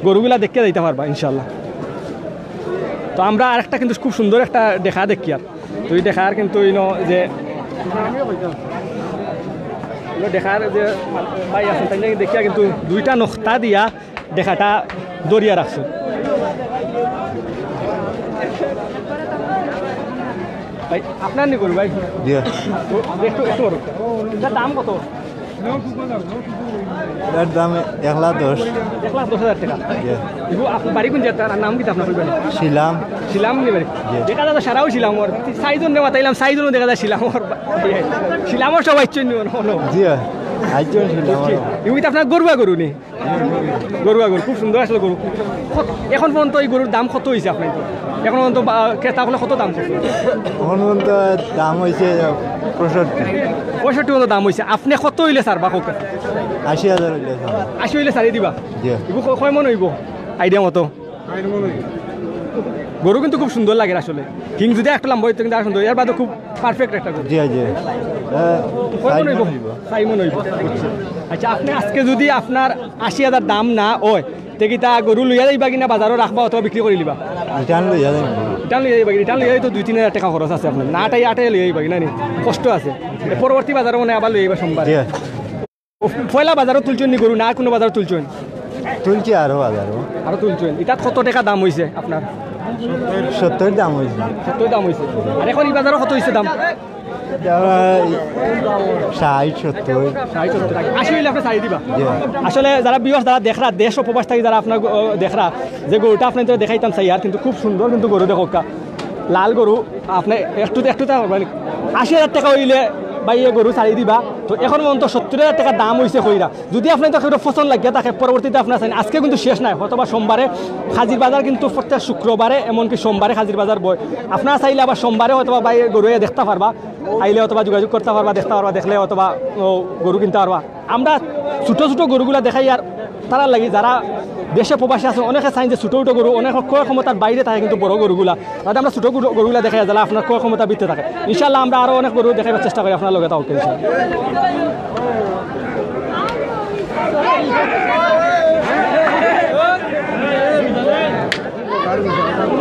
গরুগুলা দেখিয়া যাইতা পারবা ইনশাআল্লাহ। তো আমরা আরেকটা কিন্তু খুব সুন্দর একটা দেখা দেখি আর তুই দেখার কিন্তু ইনো যে, ইনো দেখার যে ভাই আছেন, তাই দেখিয়া কিন্তু দুইটা নখতা দিয়া দেখাটা ধরিয়া রাখছে। ভাই, আপনার নি গরু ভাই? জি। তো একটু, একটু বড়। এটার দাম কত? এটার দাম এক লাখ দশ। এক লাখ দশ হাজার টেকা। জি। ইগু আপনি বাড়ি কোন জায়গা? আর নাম কিতা আপনার কইবেন? শিলাম। শিলাম নি বাড়ি? জি। দেখা যায় তো সারাও শিলাম ওর। চাইজন নেওয়া তাইলাম, চাইজনও দেখা যায় শিলাম ওর। শিলামও সব আইচ্ছইন নি ওর, ওর। জি, আইচ্ছইন শিলাম ওর। ইগু কিতা আপনার গরুয়া গরু নি? গরুয়া গরু, খুব সুন্দর আসলে গরু। কত, এখন পর্যন্ত এই গরুর দাম কত অইছে আপনার? এখন পর্যন্ত বা, ক্রেতা হকলে কত দাম করছে? এখন পর্যন্ত দাম অইছে পঁয়ষট্টি। পঁয়ষট্টি পর্যন্ত দাম অইছে। আপনি কত অইলে ছাড়বা কউক্কা? আশি হাজার অইলে ছাড়বো। আশি অইলে ছাড়ি দিবা? জি। ইগু ক-, কয় মন অইবো? আইডিয়া মতো। গরু কিন্তু খুব সুন্দর লাগে আসলে। হিং যদি একটু লম্বা অইতো কিন্তু আর সুন্দর। এর বাদে খুব পারফেক্ট একটা গরু। জি, জি। এ, কয় মন অইবো? চাইর মন অইবো। আচ্ছা, আপনি আজকে যদি আপনার আশি হাজার দাম না অয়, তে কিতা গরু লইয়া যাইবাগি না বাজারো রাখবা অথবা বিক্রি করিলিবা? রিটার্ন লইয়া যাইমু। রিটার্ন লইয়া যাইবাগি? রিটার্ন লইয়া তো দুই তিন হাজার টেকা খরচ আছে আপনার। না আটাই আটাই লইয়া যাইবাগি না নি? কষ্ট আছে। পরবর্তী বাজারো মনে অয় আবার লইয়া যাইবা সোমবারে। জি। ও, পয়লা বাজারো তুলছইন নি গরু, না কুনু বাজারো তুলছইন? তুলছি আরো বাজারো। আরো তুলছইন। ইটাত কত টেকা দাম অইছে আপনার? সত্তইর দাম অইছে। সত্তইর দাম অইছে। আর এখন ই বাজারো কত অইছে দাম? ইটা ষাইট, সত্তইর। ষাইট, সত্তইর। আশি অইলে আপনি ছাড়ি দিবা? জি। আসলে যারা ভিউয়ার্স, যারা দেখরা, দেশ ও প্রবাস থাকি যারা আপনার, আহ, দেখরা, যে গরুটা আপনারে দেখাইতাম চাইয়ার, কিন্তু খুব সুন্দর কিন্তু গরু দেখউক্কা। লাল গরু, আপনি একটু, একটু তা মানে আশি হাজার টেকা অইলে ভাইয়ে গরু ছাড়ি দিবা। তো এখন পর্যন্ত সত্তর হাজার টেকা দাম অইছে কইরা। যদি আপনার তো কেউ পছন্দ লাগিয়া থাকে, পরবর্তীতে আপনার চাইন, আজকে কিন্তু শেষ নাই, হয়তো বা সোমবারে হাজির বাজার কিন্তু প্রত্যেক শুক্রবারে, এমনকি সোমবারে হাজির বাজার বয়। আপনারা চাইলে আবার সোমবারে হয়তো বা ভাইয়ে গরু আইয়া দেখতা পারবা, আইলে হয়তো বা যোগাযোগ করতা পারবা, দেখতা পারবা, দেখলে হয়তো বা, ও, গরু কিনতা পারবা। আমরা ছোট ছোট গরুগুলা দেখাই, আর তারার লাগি যারা দেশে প্রবাসী আছইন, অনেকে চাইন যে ছোট ছোট গরু, অনেক ক্রয় ক্ষমতার বাইরে থাকে কিন্তু বড় গরুগুলা, তাতে আমরা ছোট গরু, গরুগুলা দেখাই, যারা আপনার ক্রয় ক্ষমতার ভিতরে থাকে। ইনশাআল্লাহ আমরা আরো অনেক গরু দেখাইবার চেষ্টা করি, আপনার লগে থাকউক্কা ইনশাআল্লাহ।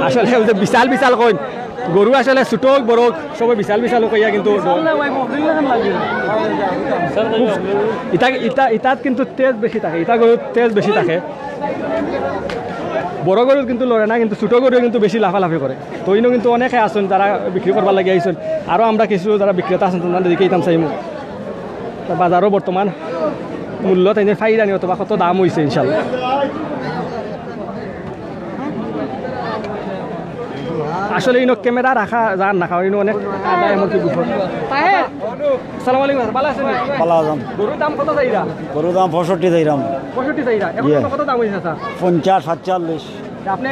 আসলে ওই যে বিশাল বিশাল কইন, গরু আসলে ছোট হোক বড় হোক, সবে বিশাল বিশাল কইয়া কিন্তু ইতা, ইতা, ইতাত কিন্তু তেজ বেশি থাকে, ইতা গরুর তেজ বেশি থাকে। বড় গরু কিন্তু লড়ে না, কিন্তু ছোট গরু কিন্তু বেশি লাফালাফি করে। তো ইনো কিন্তু অনেকে আছইন যারা বিক্রি করবার লাগি আইছইন, আরো আমরা কিছু যারা বিক্রেতা আছইন তানরার দিকে ইতাম চাইমু। তা বাজারও বর্তমান মূল্য তাইন ফাইরানি অথবা কত দাম অইছে ইনশাআল্লাহ। আসলে ইনো ক্যামেরা রাখা যার না, কারণ ইনো অনেক কাদা এমনকি বিপদ। আসসালামু আলাইকুম, ভালা আছইন? ভালা আছইন। গরুর দাম কত চাইরা? গরুর দাম পঁয়ষট্টি চাইরাম। পঁয়ষট্টি চাইরা? এখন ইয়ে। কত দাম অইছে, চাচা? পঞ্চাশ, সাতচল্লিশ। আপনি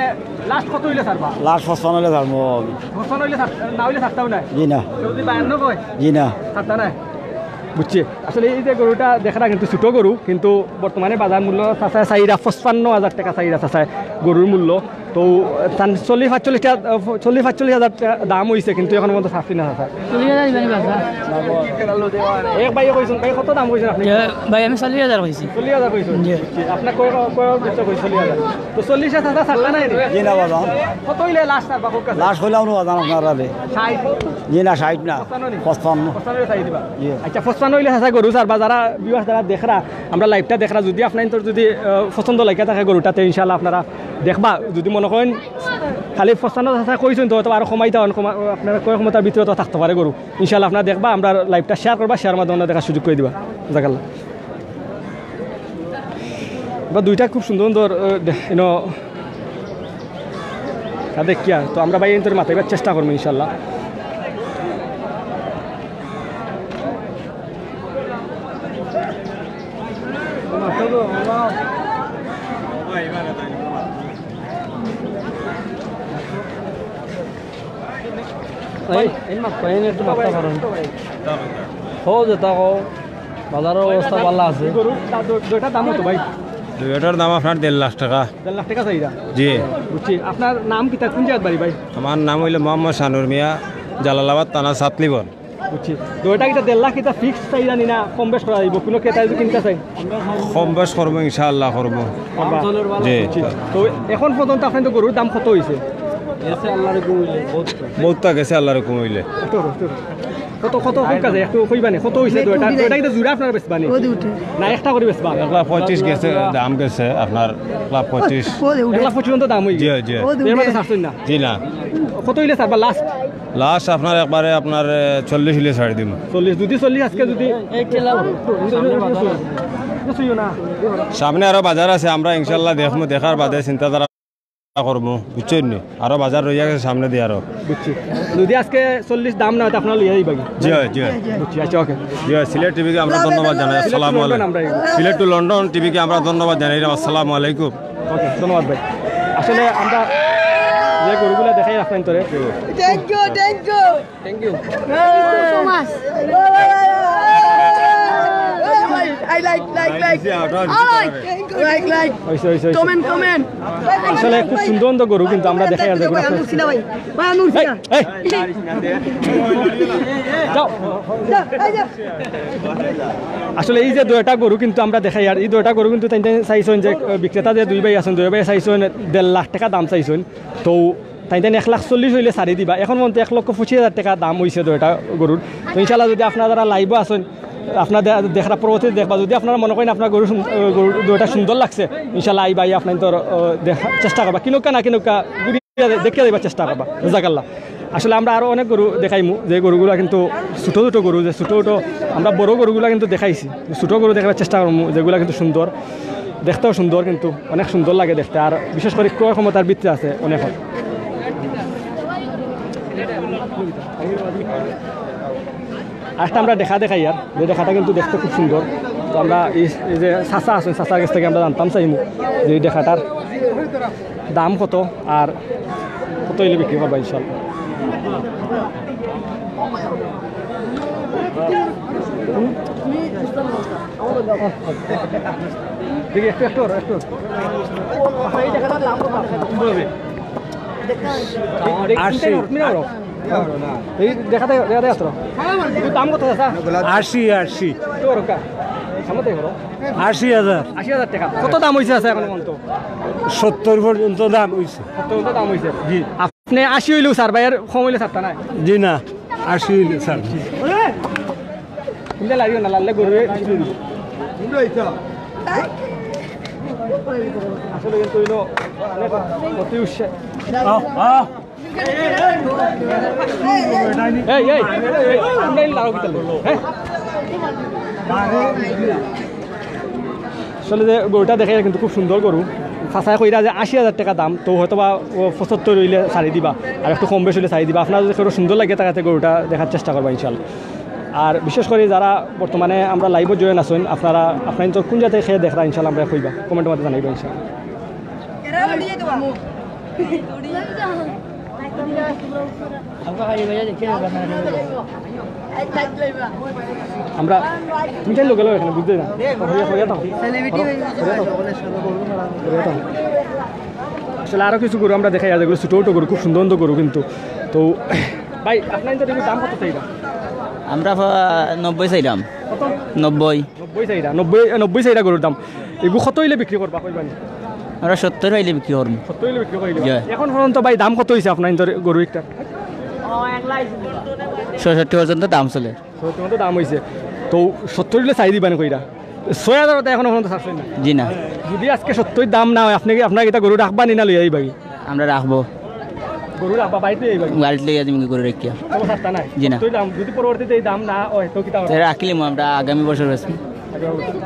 লাস্ট কত অইলে ছাড়বা? লাস্ট পঁচপান্ন অইলে ছাড়মু আমি। পঁচপান্ন অইলে ছাড়-, না অইলে ছাড়তাও না? জি না। কেউ যদি বায়ান্ন কয়? জি না। ছাড়তা না? বুঝছি। আসলে এই যে গরুটা দেখরা কিন্তু ছোট গরু, কিন্তু বর্তমানে বাজার মূল্য চাচায় চাইরা পঁচপান্ন হাজার টেকা চাইরা চাচায় গরুর মূল্য। তো তান চল্লিশ পাঁচচল্লিশ টেকা, চল্লিশ পাঁচচল্লিশ হাজার টেকা দাম অইছে, কিন্তু এখন পর্যন্ত ছাড়ছি না চাচা। চল্লিশ হাজার দিবানি বাবা। এক ভাইয়ে কইছইন, ভাই কত দাম কইছইন আপনি? এ, ভাই আমি চল্লিশ হাজার কইছি। চল্লিশ হাজার কইছইন? জি। আপনার কয়, কয়, কয় বেচা কইছে চল্লিশ হাজার? তো চল্লিশ হাজার ছাড়তা না নি? জি না বাবা। কত অইলে লাস্ট ছাড়বা? লাস্ট কইলাম না বাবা আপনার আগে। ষাট? জি না, ষাট না। পঁচপান্ন নি? পঁচপান্ন। পঁচপান্ন চাই দিবা। জি। আচ্ছা, পঁচপান্ন অইলে চাচা গরু ছাড়বা। যারা ভিউয়ার্স যারা দেখরা, আমরা লাইভটা দেখরা, যদি আপনার তো যদি, আহ, পছন্দ লাগে থাকে গরুটাতে, ইনশাআল্লাহ আপনারা দেখবা। যদি মনে করেন খালি পঁচপান্ন চাচা কইছইন, তো হয়তো আরো কমাইতা অন, কমা-, আপনারা ক্রয় ক্ষমতার ভিতরে তো থাকতে পারে গরু। ইনশাআল্লাহ আপনারা দেখবা, আমরা লাইভটা শেয়ার করবা, শেয়ার মাধ্যমে দেখার সুযোগ করে দিবা। জাকাল্লাহ। বা দুইটা খুব সুন্দর সুন্দর, আহ, দে-, ইনো, তা দেখিয়া তো আমরা ভাই এন্তর মাতাইবার চেষ্টা করমু ইনশাআল্লাহ। এই, এই মাত কই, এই একটু মাততা পারইন। হো, যেটা হো, বাজারর অবস্থা ভালা আছে। এই গরুর দা-, দু-, দুইটার দাম কত ভাই? দুইটার দাম আপনার দেড় লাখ টেকা। দেড় লাখ টেকা চাইরা? জি। বুঝছি। আপনার নাম কিতা, কোন জাগাত বাড়ি ভাই? আমার নাম অইলো মোহাম্মদ শানুর মিয়া, জালালাবাদ থানা সাতলিবন। বুঝছি। দুইটা কিতা দেড় লাখ কিতা ফিক্সড চাইরা নি না কম বেশ করা যাইবো? কোনো ক্রেতা যদি কিনতে চায়? কম বেশ করমু, ইনশাআল্লাহ করমু। করবা? জি। বুঝছি। তো এখন পর্যন্ত আপনার তো গরুর দাম কত অইছে? গেছে আল্লাহর হুকুম অইলে, বহুত। বহুতটা গেছে আল্লাহর হুকুম অইলে। একটু, একটু। কত, কত, কত কাছে একটু কইবা নি? কত অইছে দুইটা? দুইটা কিতা জুড়া আপনারা বেচবা নি? না, একটা করি বেচবা? এক লাখ পঁচিশ গেছে, দাম গেছে আপনার এক লাখ পঁচিশ। এক লাখ পঁচিশ পর্যন্ত দাম অইছে? জি, জি। এর মধ্যে ছাড়ছইন না? জি না। কত অইলে ছাড়বা লাস্ট? লাস্ট আপনার একবারে আপনার, এ, চল্লিশ অইলে ছাড়ি দিমু। চল্লিশ, যদি চল্লিশ আজকে যদি সামনে আরো বাজার আছে, আমরা ইনশাআল্লাহ দেখমু, দেখার বাদে চিন্তাধারা করমু, বুঝছইন নি? আরো বাজার রইয়া গেছে সামনে দি আরো। বুঝছি। যদি আজকে চল্লিশ দাম না হয়, তে আপনারা লইয়া যাইবা কি? জি অয়, জি অয়। বুঝছি, আচ্ছা, ওকে। জি অয়, সিলেট টিভিকে আমরা ধন্যবাদ জানাই। আসসালামু আলাইকুম। সিলেট টু লন্ডন টিভিকে আমরা ধন্যবাদ জানাই। আসসালামু আলাইকুম। ওকে, ধন্যবাদ ভাই। আসলে আমরা যে গরুগুলা দেখাই রাখলাম তোরে। Thank you, thank you. Thank you so much. I like, like, like. I like. Like, like. অইছে, অইছে, অইছে। Comment, comment. আসলে খুব সুন্দর সুন্দর গরু কিন্তু আমরা দেখাই আর দেখুন। ভাই, আনুন সিনা ভাই। ভাই, আনুন সিনা। এই। যাও। যা, এই যা। আসলে এই যে দুইটা গরু কিন্তু আমরা দেখাই আর এই দুইটা গরু কিন্তু তাইন তাইন চাইছইন যে, আহ, বিক্রেতা যে দুই ভাই আছইন, দুই ভাই চাইছইন দেড় লাখ টেকা দাম চাইছইন। তো তাইন তাইন এক লাখ চল্লিশ অইলে ছাড়ি দিবা। এখন পর্যন্ত এক লক্ষ পঁচিশ হাজার টেকা দাম অইছে দুইটা গরুর। তো ইনশাআল্লাহ যদি আপনারা যারা live-ও আছইন, আপনারা দে-, দেখরা পরবর্তীতে দেখবা, যদি আপনারা মনে করেন আপনার গরু সুন-, আহ, গরু দুইটা সুন্দর লাগছে, ইনশাআল্লাহ আইবা, আইয়া আপনারা তো, আহ, দেখা, চেষ্টা করবা, কিনুক্কা না কিনুক্কা, ঘুরিয়া দে-, দেখিয়া যাইবার চেষ্টা করবা। জাজাকাল্লাহ। আসলে আমরা আরো অনেক গরু দেখাইমু, যে গরুগুলা কিন্তু ছোট ছোট গরু, যে ছোট ছোট আমরা বড় গরুগুলা কিন্তু দেখাইছি, ছোট গরু দেখাবার চেষ্টা করমু, যেগুলা কিন্তু সুন্দর, দেখতেও সুন্দর, কিন্তু অনেক সুন্দর লাগে দেখতে, আর বিশেষ করে ক্রয় ক্ষমতার ভিতরে আছে অনেক। একটা আমরা দেখা দেখাই আর, যে দেখাটা কিন্তু দেখতে খুব সুন্দর। তো আমরা এই, এই যে চাচা আছইন, চাচার গেছ থাকি আমরা জানতাম চাইমু যে এই দেখাটার দাম কত আর কত অইলে বিক্রি করবা ইনশাআল্লাহ। দেখি, একটু, একটু, একটু। এই দেখাটার দাম কত? আশি। এই দেখাতে, দেখাতে আসতো। দাম কত, চাচা? আশি, আশি। একটু করো কা? সামনে করো। আশি হাজার। আশি হাজার টাকা। কত দাম অইছে, চাচা, এখন পর্যন্ত? সত্তর পর্যন্ত দাম অইছে। সত্তর পর্যন্ত দাম অইছে। জি। আপনে আশি অইলেও ছাড়বা, এর কম অইলে ছাড়তা নায়? জি না, আশি অইলে ছাড়। চিন্তা লাগিও না, লাললে গরু। আসলে কিন্তু অইলো অনেক অতি উৎসাহ। এই, এই, এই, আমরা এই লাড়ু কিতা লইলো, হ্যাঁ? আসলে যে গরুটা দেখে কিন্তু খুব সুন্দর গরু। চাচায় কইরা যে আশি হাজার টাকা দাম, তো হয়তো বা ও পঁচাত্তর অইলে ছাড়ি দিবা, আর একটু কম বেশ অইলে ছাড়ি দিবা। আপনার যদি কারো সুন্দর লাগে, তার কাছে গরুটা দেখার চেষ্টা করবা ইনশাআল্লাহ। আর বিশেষ করে যারা বর্তমানে আমরা লাইভও জয়েন আছইন, আপনারা, আপনারা তো কোন জায়গা থেকে দেখরা ইনশাআল্লাহ আমরা কইবা, কমেন্টের মধ্যে জানাইবা ইনশাআল্লাহ। আমরা তিনটাই লোক গেল এখানে, বুঝতে না। হইয়া, হইয়া থাকো। হইয়া থাকো। হইয়া থাকো। আসলে আরো কিছু গরু আমরা দেখাই, আর যেগুলো ছোট ছোট গরু, খুব সুন্দর সুন্দর গরু কিন্তু। তো ভাই, আপনার তো দেখি দাম কত চাইরা? আমরা, আহ, নব্বই চাইলাম। কত? নব্বই। নব্বই চাইরা, নব্বই, নব্বই চাইরা গরুর দাম। এগু কত অইলে বিক্রি করবা, কইবানি? আমরা সত্তর অইলে বিক্রি করমু। সত্তর অইলে বিক্রি করবা। জি। এখন পর্যন্ত ভাই দাম কত অইছে আপনার ইন্তর গরু একটা? ছষট্টি পর্যন্ত দাম চলে। সত্তর পর্যন্ত দাম অইছে। তো সত্তর অইলে চাই দিবানি কইরা? ছয় হাজার তো এখনো পর্যন্ত ছাড়ছইন না। জি না। যদি আজকে সত্তর দাম না অয়, আপনে কি, আপনার কিতা গরু রাখবানি না লইয়া যাইবাগি? আমরা রাখবো। গরু রাখবা, বাড়িত লইয়া যাইবাগি? বাড়িত লইয়া যাইমু গরু রাখিয়া। কোনো ছাড়তা নাই? জি না। সত্তর দাম, যদি পরবর্তীতে এই দাম না অয়, তো কিতা করবা? তে রাখিলিমু আমরা আগামী বছর বেচমু।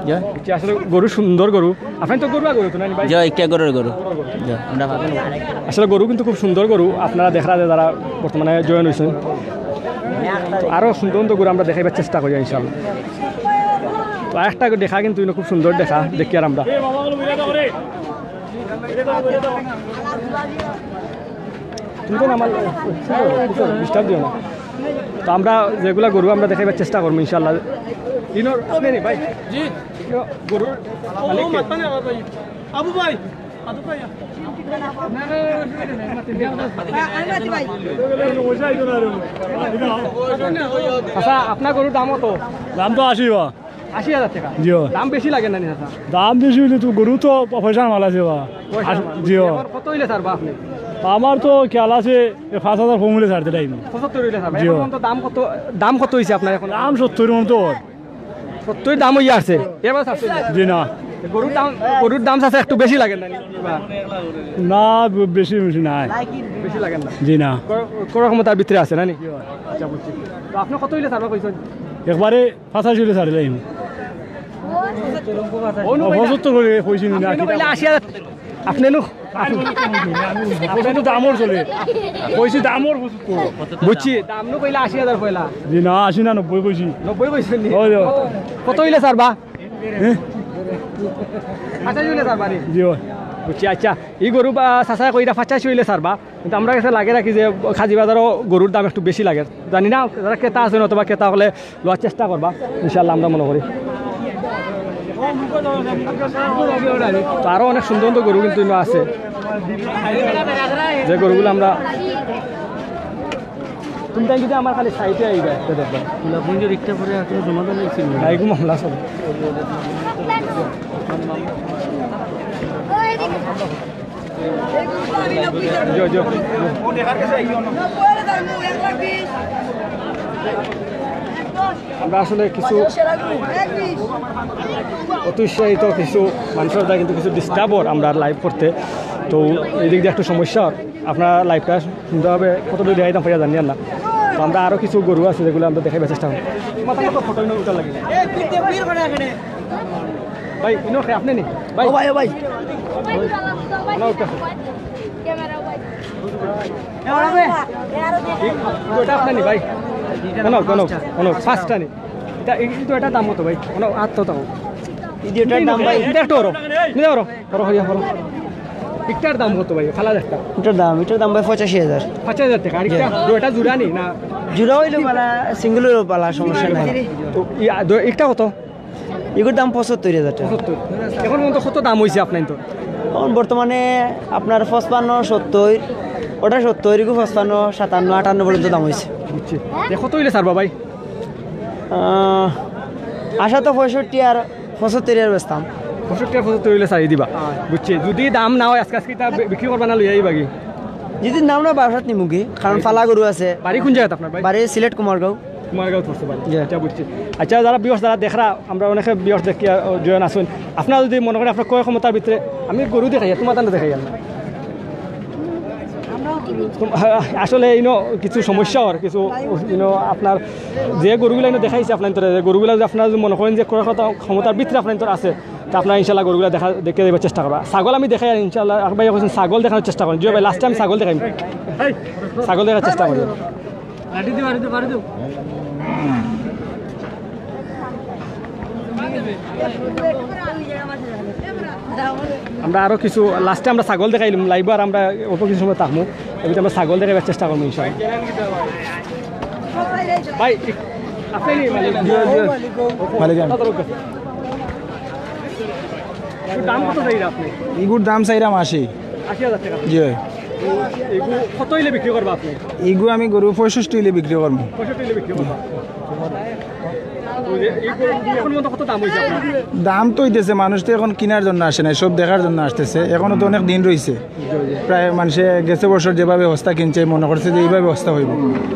জি। বুঝছি, আসলে গরু সুন্দর গরু। আপনার তো গরু আর গরু তো নানি ভাই? জি, একটা গরুর গরু। জি, আমরা ভালো। আসলে গরু কিন্তু খুব সুন্দর গরু। আপনারা দেখরা যে যারা বর্তমানে জয়েন অইছইন, তো আরো সুন্দর সুন্দর গরু আমরা দেখাইবার চেষ্টা করি ইনশাআল্লাহ। তো আরেকটা দেখা কিন্তু ইনো খুব সুন্দর দেখা, দেখি আর আমরা। তুমি তো আমার ডিস্টার্ব দিও না। তো আমরা যেগুলা গরু আমরা দেখাইবার চেষ্টা করমু ইনশাআল্লাহ। ইনোর আপনে নি ভাই? জি। ইনো গরুর মালিক কে? আবু ভাই। আচ্ছা, আপনার গরুর দাম কত? দাম তো আশি বা। আশি হাজার টাকা? জি। দাম বেশি লাগে না নি, চাচা? দাম বেশি অইলে তো গরু তো পয়সার মাল আছে বা। পয়সার মাল। জি। এখন কত অইলে ছাড়বা আপনে? আমার তো খেয়াল আছে, এ পাঁচ হাজার কম অইলে ছাড়তে টাইম। পঁচাত্তর অইলে ছাড়বা। জি। এখন তো দাম কত, দাম কত অইছে আপনার এখন? দাম সত্তর মন তো। সত্তর দাম অইয়া আছে, এবার ছাড়ছেন না? জি না। গরুর দাম, গরুর দাম আছে একটু বেশি লাগে না নি? না, ব-, বেশি, বেশি নাই। বেশি লাগে না? জি না। ক-, কোন ক্ষমতার ভিতরে আছে না নি? আচ্ছা, বুঝছি। তো আপনে কত অইলে ছাড়বা কইছইন? একবারে পঁচাশি অইলে ছাড়ি লাইমু। ও, পঁচাত্তর করে কইছি না, আপনে কিতা? কইলে আশি হাজার। আপনে নু? আপনে তো দামর চলে। কইছি দামর পঁচাত্তর। বুঝছি, দাম নু কইলে আশি হাজার পয়লা। জি না, আশি না, নব্বই কইছি। নব্বই কইছইন নি? ওই, ওই। কত অইলে ছাড়বা? হ্যাঁ? পঁচাশি অইলে ছাড়বা নি? জি, ওই। বুঝছি, আচ্ছা। ই গরু বা চাচায় কইরা পঁচাশি অইলে ছাড়বা। কিন্তু আমরার গেছে লাগে রাখি যে কাজী বাজারও গরুর দাম একটু বেশি লাগে। জানি না, যারা ক্রেতা আছইন অথবা ক্রেতা অকলে লওয়ার চেষ্টা করবা, ইনশাআল্লাহ আমরা মনে করি। তো আরো অনেক সুন্দর সুন্দর গরু কিন্তু ইনো আছে, যে গরুগুলো আমরা, তুমি তাই যদি আমার খালি সাইডে আইবা, একটা দেখবা। গোলাপগঞ্জের একটা পরে এখন জমা দেওয়া হয়েছিল। না, এগুলো মামলা চলে। জি, জি। আমরা আসলে কিছু অতি উৎসাহিত কিছু মানুষের দ্বারা কিন্তু কিছু ডিস্টার্ব অর আমরা লাইভ করতে, তো এই দিক দিয়ে একটু সমস্যা অর। আপনারা লাইভটা সুন্দরভাবে কতটুকু দেখাইতাম পারিয়া জানি আর না। তো আমরা আরো কিছু গরু আছে যেগুলো আমরা দেখাইবার চেষ্টা করি। মাথা মতো ফটো নিয়ে উঠা লাগে। ভাই, ইনো কে আপনে নি? ভাই। ও ভাই, ও ভাই। না, ওটা। ক্যামেরা ভাই। এ, ওটা আপনে নি, ভাই? কোনো কোনো কোনো পাঁচটা নেই। এটা এই তো, এটার দাম কত ভাই? কোনো আত্ম তাও। ইটার দাম ভাই, এটা একটু ওরো নিয়ে ওরো ওরো হইয়া ওরো। একটার দাম কত ভাই? খালা দেখটা। এটার দাম, এটার দাম ভাই পঁচাশি হাজার। পাঁচ হাজার টাকা। আর একটা দুইটা জোড়া নি না? জোড়া হইলে বালা, সিঙ্গেল হইলে বালা, সমস্যা নাই। তো ইয়া, দো- একটা কত? এগুর দাম পঁচাত্তর হাজার টাকা। পঁচাত্তর। এখন পর্যন্ত কত দাম হয়েছে আপনার তো? এখন বর্তমানে আপনার পঁচপান্ন, সত্তর, ওটা সত্তর, এগুলো পঁচপান্ন, সাতান্ন, আটান্ন পর্যন্ত দাম হয়েছে। বুঝছি। এ কত হইলে ছাড়বা ভাই? আহ, আশা তো পঁয়ষট্টি আর পঁচাত্তর আর বেচতাম। পঁয়ষট্টি আর পঁচাত্তর হইলে ছাড়ি দিবা। বুঝছি। যদি দাম না হয় আজকে, আজকে এটা বি- বিক্রি করবা না, লইয়া আইবা কি? যদি দাম না, বাসাত নিমুগি, কারণ ফালা গরু আছে। বাড়ি কোন জায়গাত আপনার ভাই? বাড়ি সিলেট কুমারগাঁও। কুমারগাঁও পড়ছে বাড়ি। জি। আচ্ছা, বুঝছি। আচ্ছা, যারা ভিউয়ার্স, যারা দেখরা, আমরা অনেকে ভিউয়ার্স দেখিয়া জয়েন আছেন। আপনারা যদি মনে করেন আপনার ক্রয় ক্ষমতার ভিতরে, আমি গরু দেখাই, তোমার দাম দেখাই না। আসলে ইনো কিছু সমস্যা অর, কিছু ইনো আপনার যে গরুগুলা ইনো দেখাইছে আপনার ভিতরে, যে গরুগুলা যদি আপনারা যদি মনে করেন যে ক্রয় ক্ষমতা, ক্ষমতার ভিতরে আপনার ভিতরে আছে, তা আপনারা ইনশাল্লাহ গরুগুলা দেখা, দেখে দেবার চেষ্টা করবা। ছাগল আমি দেখাই আর ইনশাল্লাহ, আক ভাই কইছেন ছাগল দেখানোর চেষ্টা করেন। জি ভাই, লাস্ট টাইম ছাগল দেখাই, ছাগল দেখার চেষ্টা করি। আমরা আরো কিছু, লাস্টে আমরা ছাগল দেখাইলাম, লাইভ আর আমরা অল্প কিছু সময় থাকবো, এমনিতে আমরা ছাগল দেখাবার চেষ্টা করবো ইনশাআল্লাহ। ভাই, আপনি নি মালিক? জি, জি। মালিক আমি। কত রকম? একটু দাম কত চাইরা আপনি? ইগুর দাম চাইরাম আশি। আশি হাজার টাকা? জি। এগু কত হইলে বিক্রি করবা আপনি? ইগু আমি গরু পঁয়ষট্টি হইলে বিক্রি করবো। পঁয়ষট্টি হইলে বিক্রি করবা। ওই যে এই গরু এখন পর্যন্ত কত দাম হয়েছে আপনার? দাম তো হইতেছে, মানুষ তো এখন কেনার জন্য আসে না, সব দেখার জন্য আসতেছে। এখনো তো অনেক দিন রয়েছে। প্রায় মানুষে গেছে বছর যেভাবে হস্তা কিনছে, মনে করছে যে এইভাবে হস্তা হইব,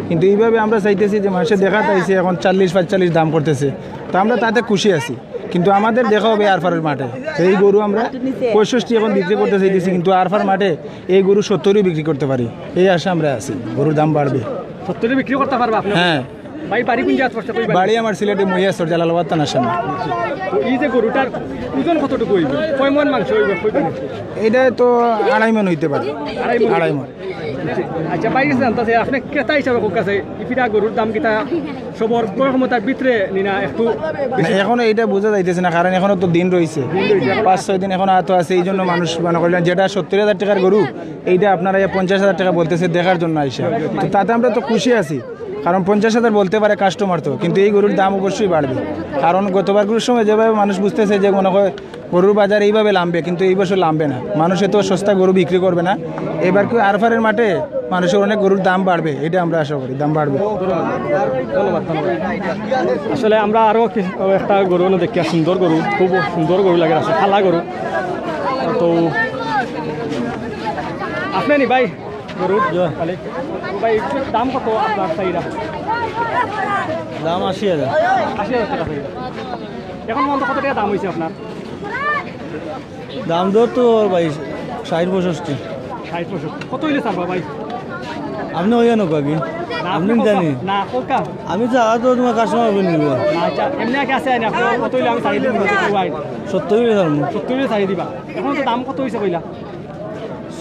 কিন্তু এইভাবে আমরা চাইতেছি যে মানুষে দেখাত আইছে, এখন চল্লিশ পঁয়তাল্লিশ দাম করতেছে, তো আমরা তাতে খুশি আছি। কিন্তু আমাদের দেখা হবে আরফারের মাঠে। এই গরু আমরা পঁয়ষট্টি এখন বিক্রি করতে চাইতেছি, কিন্তু আরফার মাঠে এই গরু সত্তরই বিক্রি করতে পারি, এই আশা আমরা আছি। গরুর দাম বাড়বে। সত্তরই বিক্রি করতে পারবা আপনি? হ্যাঁ। ভাই, বাড়ি কোন জায়গা পড়ছে? কই বাড়ি? বাড়ি আমার সিলেটে মহিয়াছড়, জালালাবাদ থানার সামনে। তো এই যে গরুটার ওজন কতটুকু হইবে? কয় মন মাংস হইবে? কই বাড়ি? এটা তো আড়াই মন হইতে পারে। আড়াই মন। আড়াই মন। আচ্ছা, ভাই, জানতে চাই, আপনি ক্রেতা হিসাবে কোন কাছে এই ফিরা গরুর দাম কিতা সবর ক্রয় ক্ষমতার ভিতরে নি না একটু না, এখনো এটা বোঝা যাইতেছে না, কারণ এখনো তো দিন রয়েছে, পাঁচ ছয় দিন এখনো আতো আছে। এই জন্য মানুষ মনে করলেন যেটা সত্তর হাজার টাকার গরু, এইটা আপনারা এই পঞ্চাশ হাজার টাকা বলতেছে দেখার জন্য আইসা। তো তাতে আমরা তো খুশি আছি, কারণ পঞ্চাশ হাজার বলতে পারে কাস্টমার তো, কিন্তু এই গরুর দাম অবশ্যই বাড়বে। কারণ গতবার গরুর সময় যেভাবে মানুষ বুঝতেছে যে মনে হয় গরুর বাজার এইভাবে লামবে, কিন্তু এই বছর লামবে না। মানুষ এত সস্তা গরু বিক্রি করবে না। এবার কি আরফারের মাঠে মানুষের অনেক গরুর দাম বাড়বে, এটা আমরা আশা করি, দাম বাড়বে। ধন্যবাদ, ধন্যবাদ। আসলে আমরা আরো কি-, একটা গরু অনো দেখিয়া, সুন্দর গরু, খুব সুন্দর গরু লাগে, আসলে কালা গরু। তো আপনি নি ভাই গরুর মালিক? ভাই, দাম কত আপনার চাইরা? দাম আশি হাজার। আশি হাজার টাকা চাইরা। এখন পর্যন্ত কত টাকা দাম হয়েছে আপনার? দাম দর তো ভাই ষাট পঁয়ষট্টি। ষাট পঁয়ষট্টি। কত হইলে ছাড়বা ভাই? আপনি ওই আনো কবি। না, আপনি আপনি জানি। না, কোকা। আমি যা তো তোমার কাস্টমার বলে নিব। না, আচ্ছা, এমনি আগে আছে আইন, আপনি কত হইলে আমি ছাড়ি দিব, ভাই? সত্তর হইলে ছাড়বো। সত্তর হইলে ছাড়ি দিবা। এখন তো দাম কত হইছে কইলা?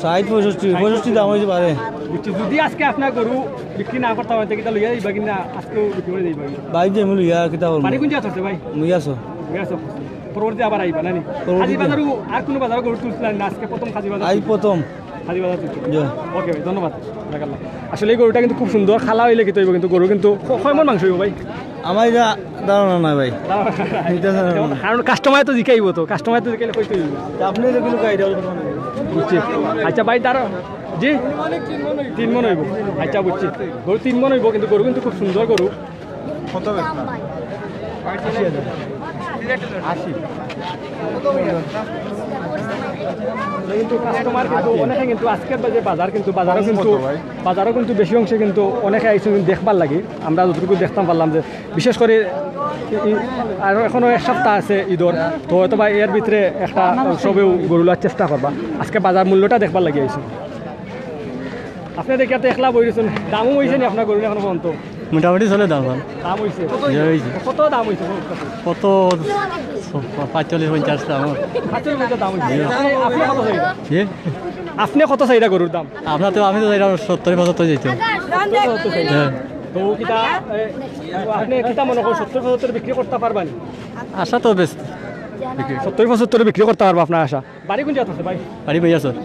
ষাট পঁয়ষট্টি, পঁয়ষট্টি দাম হইতে পারে। বুঝছি, যদি আজকে আপনার গরু বিক্রি না করতে হয়, তো কিতা লইয়া যাইবা কিনা? আজকেও বিক্রি করে যাইবা কিনা? ভাই যে আমি লইয়া কিতা করবো? বাড়ি কোন জায়গা হচ্ছে ভাই? লইয়া আছো। লইয়া আছো। পরবর্তী আবার আইবা না নি? পরবর্তীতে। কাজী বাজারও আর কোনো বাজারও গরু তুলছিলেন না, আজকে প্রথম কাজী বাজার? আই প্রথম। কাজী বাজার তুলছি। জি। ওকে ভাই, ধন্যবাদ। জাজাকাল্লাহ। আসলে এই গরুটা কিন্তু খুব সুন্দর, খালা হইলে কিতা হইব, কিন্তু গরু কিন্তু ক-, কয় মন মাংস হইব ভাই? আমার এটা ধারণা নাই ভাই। এটা ধারণা নাই। কারণ কাস্টমার তো জিকাইব তো, কাস্টমার তো জিকাইলে কইতে হইব। আপনি তো কিন্তু গাইড হবে। বুঝছি। আচ্ছা ভাই, দাঁড়াও। জি? তিন মন হইব। আচ্ছা, বুঝছি। গরু তিন মন হইব, কিন্তু গরু কিন্তু খুব সুন্দর গরু। কত বেচবেন? আশি হাজার। আশি। কিন্তু কাস্টমার কিন্তু অনেকে কিন্তু আজকের যে বাজার কিন্তু বাজারও কিন্তু, কত ভাই? বাজারও কিন্তু বেশি অংশে কিন্তু অনেকে আইসে কিন্তু দেখবার লাগি। আমরা যতটুকু দেখতাম পারলাম যে বিশেষ করে ই-, ই-, আর এখনো এক সপ্তাহ আছে ঈদর, তো হয়তো বা এর ভিতরে একটা সবেও গরু লওয়ার চেষ্টা করবা। আজকে বাজার মূল্যটা দেখবার লাগি আইসি। আপনি দেখি তো একলা বই রয়েছেন, দামও হইছে নি আপনার গরু এখনো পর্যন্ত? মোটামুটি চলে দাম, ভাই। দাম হইছে? জি, হইছে। কত দাম হইছে? কত? পাঁচচল্লিশ পঞ্চাশ দাম। পাঁচচল্লিশ পঞ্চাশ দাম হইছে। আপনি, আপনি কত চাইরা? জি? আপনি কত চাইরা গরুর দাম? আপনার তো, আমি তো চাইলাম সত্তর পঁচাত্তর যাইতো। হ্যাঁ। তো কিতা, এ, আপনি কিতা মনে করেন, সত্তর পঁচাত্তর বিক্রি করতে পারবেন? আশা তো বেশ। সত্তর পঁচাত্তর বিক্রি করতে পারবো, আপনার আশা। বাড়ি কোন জায়গাত আছে ভাই? বাড়ি ভাইয়া স্যার।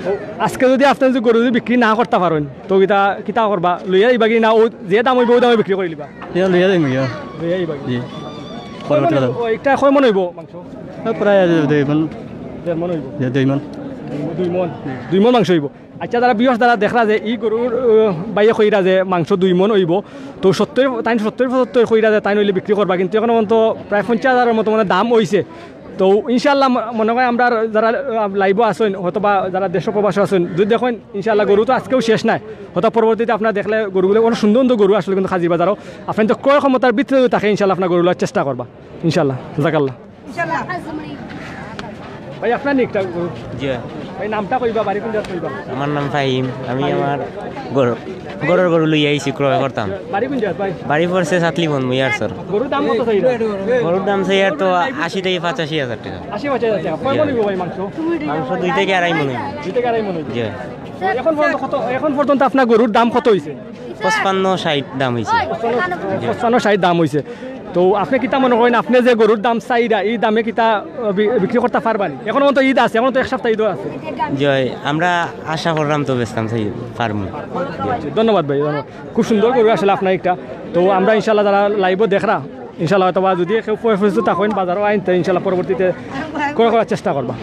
তো আজকে যদি আপনি যদি গরু যদি বিক্রি না করতে পারেন, তো কিতা, কিতা করবা? লইয়া যাইবা কি না, ও যে দাম হইব, ওই দামে বিক্রি করে দিবা? ইয়া লইয়া যাইমু গিয়া। লইয়া যাইবা কি? জি। কয় মন পরবর্তী অইব? কথা। ও, একটা কয় মন হইব মাংস? এ, প্রায় দুই মন। দেড় মন হইব? যে দুই মন। দুই মন, দুই মন মাংস হইব। আচ্ছা, যারা বিয়স যারা দেখরা যে ই গরুর, আহ, বাইয়ে কইরা যে মাংস দুই মন হইব, তো সত্তর, তাইন সত্তর পঁচাত্তর কইরা যে তাইন হইলে বিক্রি করবা, কিন্তু এখন পর্যন্ত প্রায় পঞ্চাশ হাজারের মতো মানে দাম হইছে। তো ইনশাআল্লাহ ম-, মনে হয় আমরা যারা, আহ, লাইভও আছেন, হয়তো বা যারা দেশ প্রবাসও আছেন, যদি দেখেন ইনশাআল্লাহ গরু তো আজকেও শেষ নাই, হয়তো পরবর্তীতে আপনারা দেখলে গরুগুলো অনেক সুন্দর সুন্দর গরু আসলে কিন্তু হাজির বাজারও। আপনি তো ক্রয় ক্ষমতার ভিতরে যদি থাকে ইনশাআল্লাহ আপনার গরুগুলো চেষ্টা করবা ইনশাআল্লাহ। জাজাকাল্লাহ। ভাই, আপনার নি একটা গরু? জি ভাই। ভাই, নামটা কইবা, বাড়ি কোন জায়গাত কইবা? আমার নাম ফাহিম, আমি আমার গরু, গরুর গরু লইয়া আইছি, ক্রয় করতাম। বাড়ি কোন জায়গাত ভাই? বাড়ি পড়ছে সাতলিবন, মুইয়ার স্যার। গরুর দাম কত চাইরা? গরুর দাম চাই আর তো আশি থেকে পঁচাশি হাজার টাকা। আশি পঁচাশি হাজার টাকা। কয় মন হইব ভাই মাংস? মাংস দুই থেকে আড়াই মন হইব। দুই থেকে আড়াই মন হইব। জি। এখন পর্যন্ত কত, এখন পর্যন্ত আপনার গরুর দাম কত হইছে? পঁচপান্ন ষাট দাম হইছে। পঁচপান্ন ষাট দাম হইছে। তো আপনি কিতা মনে করেন, আপনি যে গরুর দাম চাইরা, এই দামে কিতা, আহ, বি-, বিক্রি করতে পারবানি? এখন তো ঈদ আছে, এখন তো এক সপ্তাহ ঈদও আছে। জি ভাই, আমরা আশা করলাম তো বেচতাম চাই পারমু। ধন্যবাদ ভাই, ধন্যবাদ। খুব সুন্দর গরু আসলে আপনার একটা। তো আমরা ইনশাআল্লাহ যারা লাইভও দেখরা, ইনশাআল্লাহ হয়তো বা যদি কেউ পরে পরিচিত থাকেন বাজারও আনতে, ইনশাআল্লাহ পরবর্তীতে ক্রয় করার চেষ্টা করবা।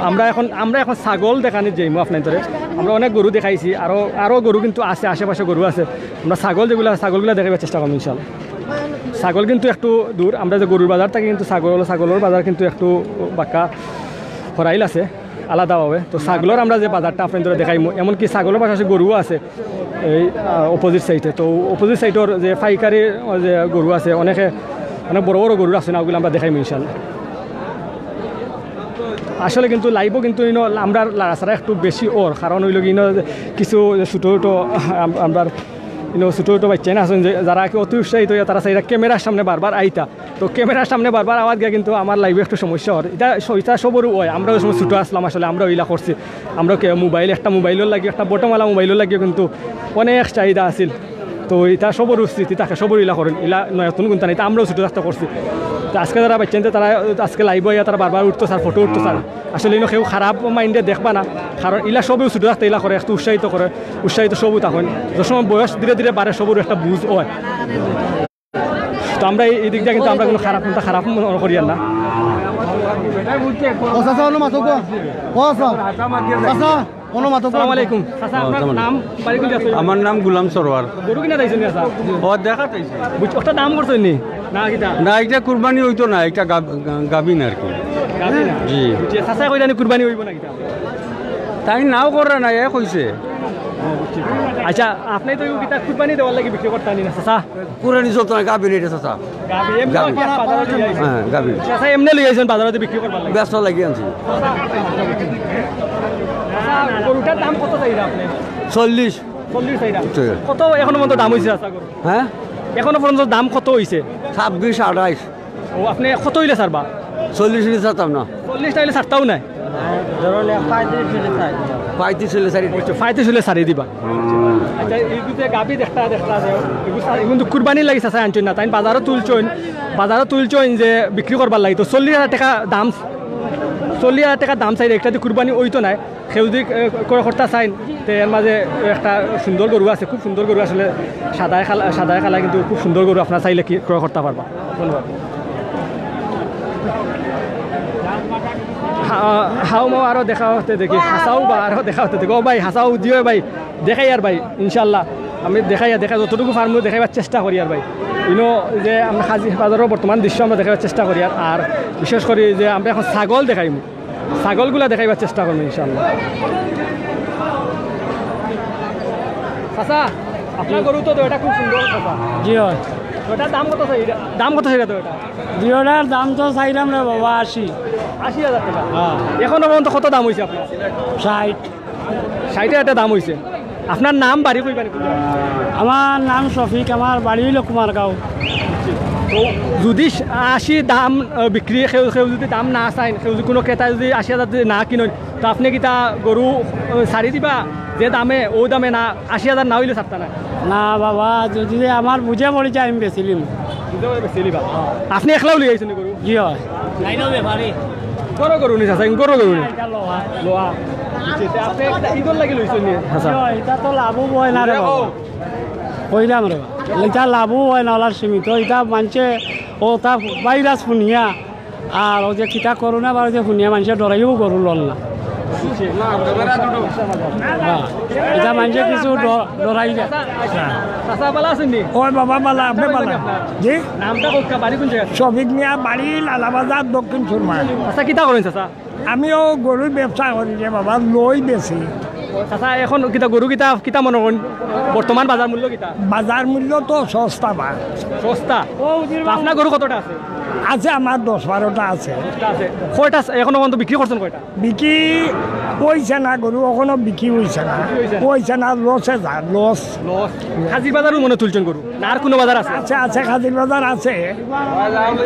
আমরা এখন, আমরা এখন ছাগল দেখানি যাইমু আপনার ধরে। আমরা অনেক গরু দেখাইছি, আরো, আরো গরু কিন্তু আছে, আশেপাশে গরু আছে। আমরা ছাগল যেগুলো আছে, ছাগলগুলো দেখাবার চেষ্টা করবো ইনশাআল্লাহ। ছাগল কিন্তু একটু দূর, আমরা যে গরুর বাজার থাকি কিন্তু ছাগল, ছাগলের বাজার কিন্তু একটু বাক্কা হরাইল আছে আলাদাভাবে। তো ছাগলের আমরা যে বাজারটা আপনার ধরে দেখাইমু, এমনকি ছাগলের পাশাপাশি গরুও আছে। এই, আহ, অপোজিট সাইডে। তো অপোজিট সাইডর যে পাইকারি যে গরু আছে, অনেকে অনেক বড় বড় গরু আছে না, ওগুলো আমরা দেখাইমু ইনশাআল্লাহ। আসলে কিন্তু লাইভও কিন্তু ইনো আমরা লাড়াছাড়া একটু বেশি ওর কারণ হইল কি, ইনো কিছু ছোটো ছোটো আম-, আমরা ইনো ছোটো ছোটো বাচ্চা না আছেন যে যারা কি অতি উৎসাহিত হইয়া তারা চাইরা ক্যামেরার সামনে বারবার আইতা। তো ক্যামেরার সামনে বারবার আওয়াজ গিয়া কিন্তু আমার লাইভে একটু সমস্যা হয়। এটা স-, এটা সবরও হয়, আমরা ওই সময় ছোটো আসলাম আসলে, আমরা ওইলা করছি। আমরা কে মোবাইল, একটা মোবাইলও লাগে, একটা বটমওয়ালা মোবাইলও লাগে, কিন্তু অনেক চাহিদা আছিল। তো এটা সবর স্মৃতি থাকে, সবর ইলা করেন, ইলা নয়াতন গুনতা নাই, এটা আমরাও ছোটো থাকতে করছি। তো আজকে যারা বাচ্চাইনতে তারা আজকে লাইভ হইয়া তারা বারবার উঠতো স্যার, ফটো উঠতো স্যার। আসলে ইনো কেউ খারাপ মাইন্ডে দেখবা না, কারণ ইলা সবেও ছোটো থাকতে ইলা করে, একটু উৎসাহিত করে, উৎসাহিত সবও তখন। যে সময় বয়স ধীরে ধীরে বাড়ে, সবর একটা বুঝ হয়। তো আমরা এই, এই দিক দিয়ে কিন্তু আমরা কোনো খারাপ, কোনটা খারাপ মনে করি আর না। ও চাচা, অনো মাতো গো। ও চাচা। চাচা, অনো মাতো গো। আসসালামু আলাইকুম। চাচা, আপনার ওয়ালাইকুম। নাম, বাড়ি কোন জায়গা? আমার নাম গুলাম সরোয়ার। গরু কিনা চাইছেন চাচা? ও দেখা চাইছি। বুঝ-, ওটা দাম করছেন নি? না, কিতা? না, এটা কুরবানি হইতো না, এটা গাব-, গা-, গাভিন আর কি। গাভিন না? জি। জি, চাচা কইরা নি কুরবানি হইব না কিতা? তাই নাও করে না, এ কইছে। আচ্ছা, আপনি তো কিতা কুরবানি দেওয়ার লাগি বিক্রি করতে আনি না, চাচা? কুরবানি চলতো না, গাভিন এটা চাচা। গাভী, এমনি গাভী। কি আর বাজারো লই আইছেন? হ্যাঁ, গাভী। চাচা, এমনি লই আইছেন বাজারো বিক্রি করবার লাগি? ব্যবসা লাগি আনছি। চাচা, গরুটার দাম কত চাইরা আপনি? চল্লিশ। চল্লিশ চাইরা? চল্লিশ। কত এখনো পর্যন্ত দাম হইছে চাচা গরু? হ্যাঁ? এখনো পর্যন্ত দাম কত হইছে? ছাব্বিশ, আঠাইশ। ও, আপনি কত হইলে ছাড়বা? চল্লিশ হইলে ছাড়তাম না। চল্লিশ না হইলে ছাড়তাও নাই? ধরুন, পঁয়ত্রিশ হইলে ছাড়ি। পঁয়ত্রিশ হইলে ছাড়ি। আচ্ছা, পঁয়ত্রিশ হইলে ছাড়ি দিবা। আচ্ছা, এই যে গাভী দেখতা, দেখতা যে, এগুলো ছাড়-, এগুলো তো কুরবানির লাগি চাচা আনছইন না, তাই বাজারো তুলছইন, বাজারো তুলছইন যে বিক্রি করবার লাগি। তো চল্লিশ হাজার টাকা দাম, চল্লিশ হাজার টাকা দাম চাইলে একটা তো কুরবানি হইতো নাই। কেউ যদি, এ, ক্রয় করতা চাইন, তে এর মাঝে একটা সুন্দর গরু আছে, খুব সুন্দর গরু আসলে, সাদায় কালা, সাদায় কালা, কিন্তু খুব সুন্দর গরু, আপনারা চাইলে কি ক্রয় করতে পারবা। ধন্যবাদ। হা-, হাউ মাউ আরো দেখা হতে দেখি, হাসাও বা আরো দেখা হতে দেখি। ও ভাই, হাসাও দিও ভাই, দেখাই আর ভাই, ইনশাল্লাহ আমি দেখাই আর দেখা যতটুকু পারমু দেখাইবার চেষ্টা করি আর ভাই। ইনো যে আমরা হাজি বাজারর বর্তমান দৃশ্য আমরা দেখাইবার চেষ্টা করি আর, আর বিশেষ করি যে আমরা এখন ছাগল দেখাইমু। ছাগলগুলা দেখাইবার চেষ্টা করবো ইনশাআল্লাহ। চাচা, আপনার গরু তো এটা খুব সুন্দর চাচা। জি হয়। ওটার দাম কত চাই? দাম কত চাই তো এটা? জি, ওটার দাম তো চাইলাম রে বাবা, আশি। আশি হাজার টাকা? হ্যাঁ। এখনো পর্যন্ত কত দাম হইছে আপনার? ষাট। ষাট হাজার টাকা দাম হইছে। আপনার নাম, বাড়ি কইবেন? আমার নাম শফিক, আমার বাড়ি হইল কুমারগাঁও। তো যদি আশি দাম, আহ, বিক্রি, কেউ, কেউ যদি দাম না চাইন, কেউ যদি কোনো ক্রেতা যদি আশি হাজার যদি না কিনেন, তো আপনি কিতা গরু, আহ, ছাড়ি দিবা? যে দামে, ও দামে না, আশি হাজার না অইলে ছাড়তা না। না বাবা, যদি আমার বুঝে পড়ে যায়, আমি বেচিলিমু। বুঝে পড়ে বেচিলিবা? আপনে একলাউ লই আইছইন নি গরু? জি অয়। বড় গরু নি চাচা, বড় গরু নি? ইটা লোহা। লোহা। বুঝছি, তে আপনে একটা ইদর লাগি লইছইন নি, চাচা? জি অয়, ইটা তো লাভও অয় না রে বাবা। কইলাম রে বাবা, ইটা লাভও অয় না, অলার সীমিত। ইটা মানষে, ও তা ভাইরাস হুনিয়া, আর ও যে কিতা করোনা বা ও যে হুনিয়া মানষে ডরাইও গরু লন না। হ্যাঁ, ইটা মানষে কিছু ড-, ডরাই যায়। চাচা, ভালা আছইন নি? ওই বাবা, ভালা, আপনে ভালা? জি? নামটা কউক্কা, বাড়ি কুন জাগাত? শফিক মিয়া, বাড়ি লালাবাজার, দক্ষিণ সুরমা। চাচা, কিতা করইন চাচা? আমিও গরুর ব্যবসা করি রে বাবা, লই বেশি। চাচা, এখন কিতা গরু কিতা, কিতা মনে করইন? বর্তমান বাজার মূল্য কিতা? বাজার মূল্য তো সস্তা বা। সস্তা? ও, উজির তো আপনার গরু কতটা আছে? আছে আমার দশ বারোটা আছে। আছে। কয়টা আছে? এখনো পর্যন্ত বিক্রি করছেন কয়টা? বিক্রি অইছে না, গরু এখনো বিক্রি অইছে না। বিক্রি অইছে না? অইছে না, লসে যায়, লস। লস। খাজির বাজারও মনে তুলছেন গরু? না, আর কুনু বাজার আছে? আছে, আছে, খাজির বাজার আছে।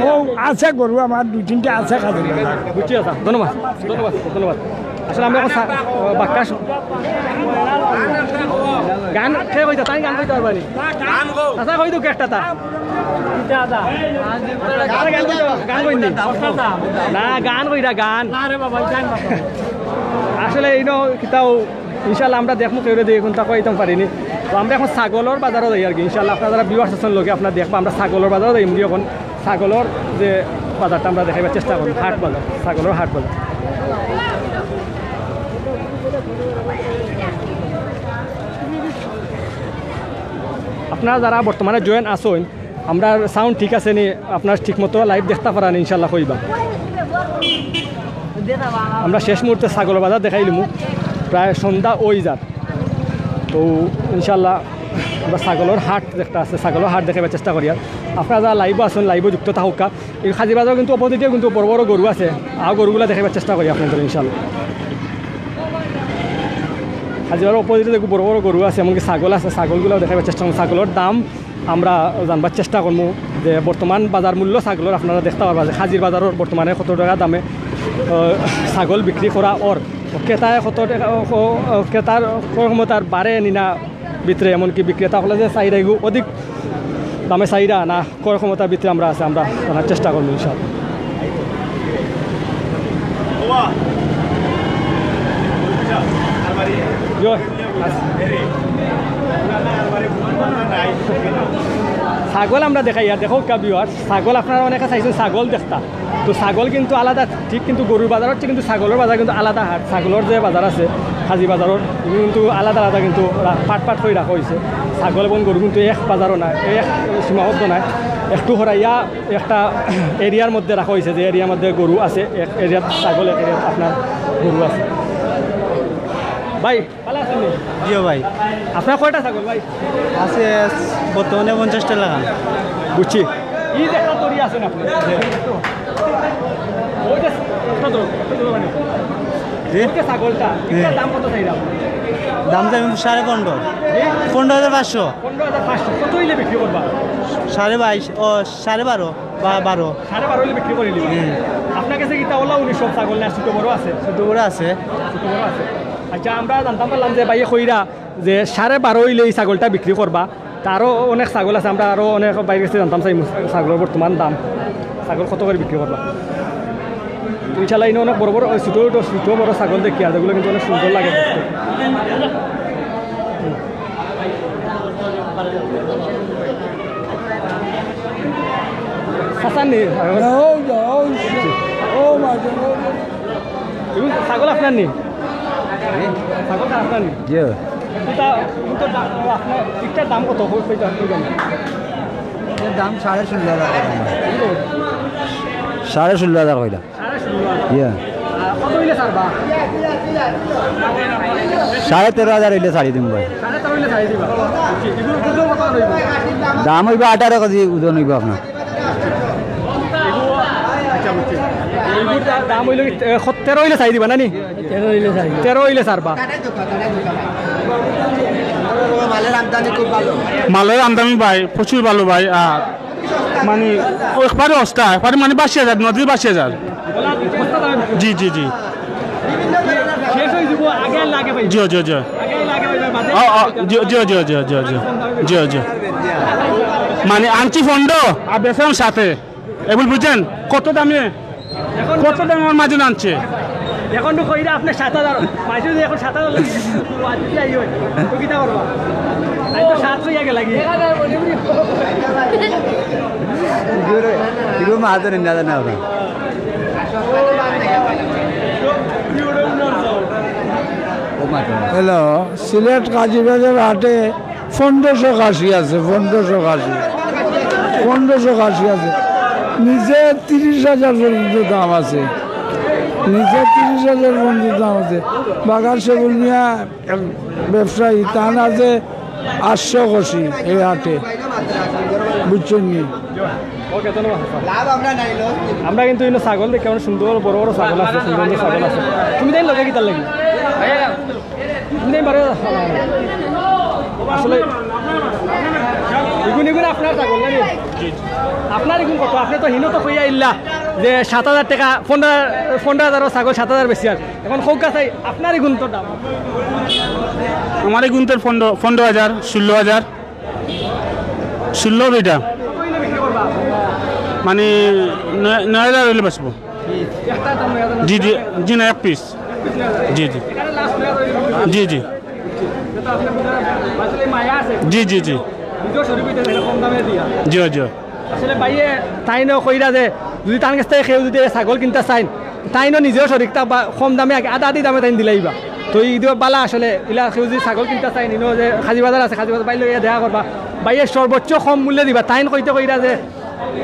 ও, আছে গরু আমার দুই তিনটা আছে খাজির বাজার। বুঝছি চাচা, ধন্যবাদ, ধন্যবাদ, ধন্যবাদ। আসলে আমরা এখন সা-, বাক্কা শ-, গান কে কইতা, তাই গান কইতা পারবা নি? গান গো। আচ্ছা, কই দেউক্কা একটা তা। কিতা দা? আরে গান কইতা, গান কইন নি? না, গান কইরা, গান। না রে বাবা, গান না। আসলে ইনো কিতাও ইনশাআল্লাহ আমরা দেখমু, কেউরে দেখি কুনতা কইতাম পারি নি। তো আমরা এখন ছাগলর বাজারো যাই আর কি। ইনশাআল্লাহ আপনারা যারা viewers আছইন লগে আপনারা দেখবা, আমরা ছাগলর বাজারো যাইমু গি এখন। ছাগলর যে বাজারটা আমরা দেখাইবার চেষ্টা করমু, হাট বাজার, ছাগলর হাট বাজার। আপনারা যারা বর্তমানে join আছইন, আমরার sound ঠিক আছে নি, আপনারা ঠিক মতো live দেখতা পাররা নি, ইনশাআল্লাহ কইবা। আমরা শেষ মুহূর্তে ছাগলর বাজার দেখাইলিমু, প্রায় সন্ধ্যা অই যার। তো ইনশাআল্লাহ আমরা ছাগলর হাট যেটা আছে, ছাগলর হাট দেখাইবার চেষ্টা করি। আর আপনারা যারা live-ও আছইন, live-ও যুক্ত থাকউক্কা। এই খাজির বাজারো কিন্তু opposite-এ কিন্তু বড় বড় গরু আছে, আর গরুগুলা দেখাইবার চেষ্টা করি আপনারারে ইনশাআল্লাহ। খাজির বাজারো opposite-এ দেখো বড় বড় গরু আছে, এমনকি ছাগল আছে, ছাগলগুলাও দেখাইবার চেষ্টা করি। ছাগলর দাম আমরা জানবার চেষ্টা করমু যে বর্তমান বাজার মূল্য ছাগলর আপনারা দেখতা পারবা যে খাজির বাজারো বর্তমানে কত টাকা দামে, আহ, ছাগল বিক্রি করা অর। ক্রেতায় কত টাকা, ও, ও, ক্রেতার ক্রয় ক্ষমতার বাড়ে নি না ভিতরে, এমনকি বিক্রেতা অকলে যে চাইরা এগু অধিক দামে চাইরা না ক্রয় ক্ষমতার ভিতরে আমরা আছে, আমরা জানার চেষ্টা করমু ইনশাআল্লাহ। জয়। ছাগল আমরা দেখাই আর দেখউক্কা viewers, ছাগল আপনারা অনেকে চাইছইন ছাগল দেখতা, তো ছাগল কিন্তু আলাদা, ঠিক কিন্তু গরুর বাজার অর চেয়ে কিন্তু ছাগলর বাজার কিন্তু আলাদা হাট। ছাগলর যে বাজার আছে খাজির বাজারর, ইগুন কিন্তু আলাদা আলাদা কিন্তু রা-, part part করি রাখা অইছে। ছাগল এবং গরু কিন্তু এক বাজারো নায়, এক সীমাবদ্ধ নায়, একটু হরাইয়া একটা area-র মধ্যে রাখা অইছে, যে area-র মধ্যে গরু আছে, এক area-ত ছাগল, এক area-ত আপনার গরু আছে। ভাই, ভালা আছইন নি? জি ভাই। আপনার কয়টা ছাগল ভাই? আছে বর্তমানে পঞ্চাশটা লাখান। বুঝছি। এই যে একটা তরি আছে না আপনার? ওই যে একটা তো, একটা তো মানে। জি? ওই যে ছাগলটা, জি। এটার দাম কত চাইরা? দাম চাইমু সাড়ে পনেরো। জি? পনেরো হাজার পাঁচশো। পনেরো হাজার পাঁচশো। কত অইলে বিক্রি করবা? সাড়ে বাইশ, ও, সাড়ে বারো বা বারো। সাড়ে বারো অইলে বিক্রি করিলিবা? হুম। আপনার গেছে কিতা অলা উনিশ সব ছাগল না, ছোট বড় আছে? ছোট বড় আছে। ছোট বড় আছে। আচ্ছা, আমরা জানতাম পারলাম যে ভাইয়ে কইরা যে সাড়ে বারো অইলে ই ছাগলটা বিক্রি করবা। তা আরো অনেক ছাগল আছে, আমরা আরো অনেক ভাইর গেছে জানতাম চাইমু ছাগলর বর্তমান দাম, ছাগল কত করি বিক্রি করবা। তো ইনশাআল্লাহ ইনো অনেক বড় বড়, ওই ছোট ছোট, ছোট বড় ছাগল দেখি, আর যেগুলো কিন্তু অনেক সুন্দর লাগে দেখতে। হাসান নি? এগুলো ছাগল আপনার নি? ছাগল আপনার নি? জি। এটা, এটা দা-, আপনার, এটার দাম কত? কই, কই দাম, কই দাম? এর দাম সাড়ে ষোলো হাজার টাকা। সাড়ে ষোলো হাজার কইলা। সাড়ে ষোলো হাজার। ইয়া। আর কত অইলে ছাড়বা? সাড়ে তেরো হাজার অইলে ছাড়ি দিমু ভাই। সাড়ে তেরো অইলে ছাড়ি দিবা। এগুলো ওজন কত অইবো? দাম অইবো আঠারো কেজি ওজন অইবো আপনার। আচ্ছা, বুঝছি। এগুলোর দা-, দাম অইলো কি, এ, তেরো অইলে ছাড়ি দিবা না নি? তেরো অইলে ছাড়ি দিবা। তেরো অইলে ছাড়বা। মালের আমদানি খুব ভালো। মালের আমদানি ভাই, প্রচুর ভালো ভাই। আর মানে, ও একবারে অস্তা, একবারে মানে বাসি হাজার, নদীর বাসি হাজার। জি, জি, জি। শেষ অই যাইবো, আগে লাগে ভাই। জি, জি, জি। আগে লাগে। ও, ও, জি, জি, জি। মানে আনছি পনেরো, আর বেচলাম সাতে। এ ভুল বুঝছেন? কত দামে? কত দামে আমার মাঝে আনছে? এখন তো কইরা আপনি সাত হাজার, মাঝে যদি এখন সাত হাজার লাগে, তো আজকে আই হয়, তো কিতা করবা? আমি তো সাত হইয়া গেল কি? এগুলো, এগুলো মাঝে না, না, না। হ্যালো, সিলেট কাজীবাজার হাটে পনেরোশো খাসি আছে, পনেরোশো খাসি, পনেরোশো খাসি আছে। নিচে তিরিশ হাজার পর্যন্ত দাম আছে, নিচে তিরিশ হাজার পর্যন্ত দাম আছে। বাগার সেবুল মিয়া এক ব্যবসায়ী, তান আছে আটশো খাসি এই হাটে, বুঝছেন নি? ওকে, ধন্যবাদ। আমরা কিন্তু ইনো ছাগল দেখি, অনেক সুন্দর বড় বড় ছাগল আছে, সুন্দর সুন্দর ছাগল আছে। তুমি তাই লগে কিতার লাগি? তুমি তাই বারে আসলে ইগুন, ইগুন আপনার ছাগল নাকি? আপনার ইগুন কত? আপনি তো হিনো তো কইয়া ইল্লা যে সাত হাজার টাকা, পনেরো, পনেরো হাজার ছাগল সাত হাজার বেশি আর। এখন কউক্কা চাই, আপনার ইগুন তো দাম। আমার ইগুন তো পনেরো, পনেরো হাজার, ষোলো হাজার। ষোলো দুইটা। মানে নয়, নয় হাজার হইলে বেচবো। জি, জি, জি, না, এক পিস। জি, জি। জি, জি। জি, জি, জি। জি, জি। আসলে ভাইয়ে তাইনও কইরা যে যদি তান গেছ থাকি কেউ যদি ছাগল কিনতা চাইন, তাইনও নিজেও শরিক তা বা কম দামে আগে আধা আধি দামে তাইন দিলাইবা। তো ইদিও বালা আসলে ইলা কেউ যদি ছাগল কিনতা চাইন, ইনো যে কাজী বাজার আছে, কাজী বাজার বাইর লইয়া দেখা করবা, ভাইয়ে সর্বোচ্চ কম মূল্যে দিবা। তাইন কইতে কইরা যে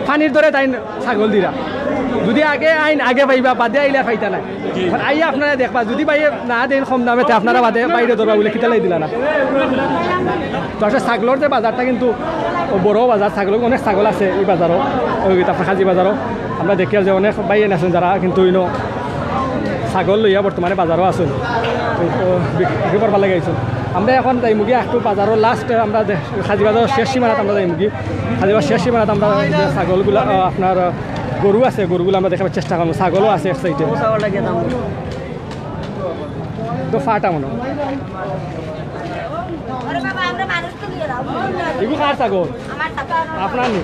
পানির দরে তাইন ছাগল দিরা। যদি আগে আইন আগে পাইবা, বাদে আইলে আর পাইতা না। আর আইয়া আপনারা দেখবা, যদি ভাইয়ে না দেইন কম দামে, তে আপনারা বাদে বাইরে ধরবা বুলে কিতা লাগি দিলা না। তো আসলে ছাগলর যে বাজারটা কিন্তু বড় বাজার, ছাগল, অনেক ছাগল আছে এই বাজারও, ওই আপনার কাজী বাজারও। আমরা দেখি আর যে অনেক ভাইয়ে আছেন যারা কিন্তু ইনো ছাগল লইয়া বর্তমানে বাজারও আছেন, তো বিক্রি করবার লাগি আইছেন। আমরা এখন যাইমুগি একটু বাজারও লাস্ট, আমরা দে-, কাজী বাজারর শেষ সীমানাত আমরা যাইমুগি। কাজী বাজারর শেষ সীমানাত আমরা যে ছাগলগুলা, আহ, আপনার, আহ, গরু আছে, গরুগুলা আমরা দেখাবার চেষ্টা করমু। ছাগলও আছে এক সাইডে। তো ফাটা মনে হয়। ওরে বাবা, আমরা মানুষ তো নিয়ে যাবো। ইগু কার ছাগল? আমার ছাগল। আপনার নি?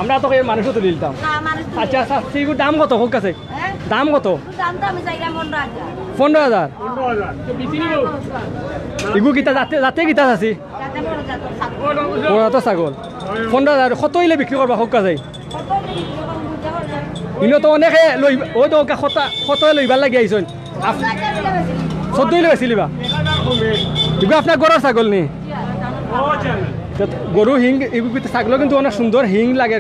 আমরা তো এই মানুষও তুলি দিতাম। না, মানুষ তুলি আচ্ছা, আচ্ছা, ইগুর দাম কত? কউক্কা চাই। হ্যাঁ? দাম কত? দাম তো আমি চাইলাম পনেরো হাজার। পনেরো হাজার? ইগু কিতা জাতে, জাতে কিতা আছে? যাতে বড় জাতর ছাগল। বড় জাতর ছাগল। পনেরো হাজার কত অইলে বিক্রি করবা? কউক্কা চাই। কত অইলে বিক্রি করবো, বুঝতে পারলাম না। ইনো তো অনেকে লই, ওই তো ওকে কত, কত লইবার লাগি আইছইন। আপ-, চোদ্দ অইলে বেচিলিবা। ইগু আপনার ঘরর ছাগল নি? জি, আমার ছাগল। তো গরু হিং, ইগু কিন্তু ছাগল কিন্তু অনেক সুন্দর হিং লাগে।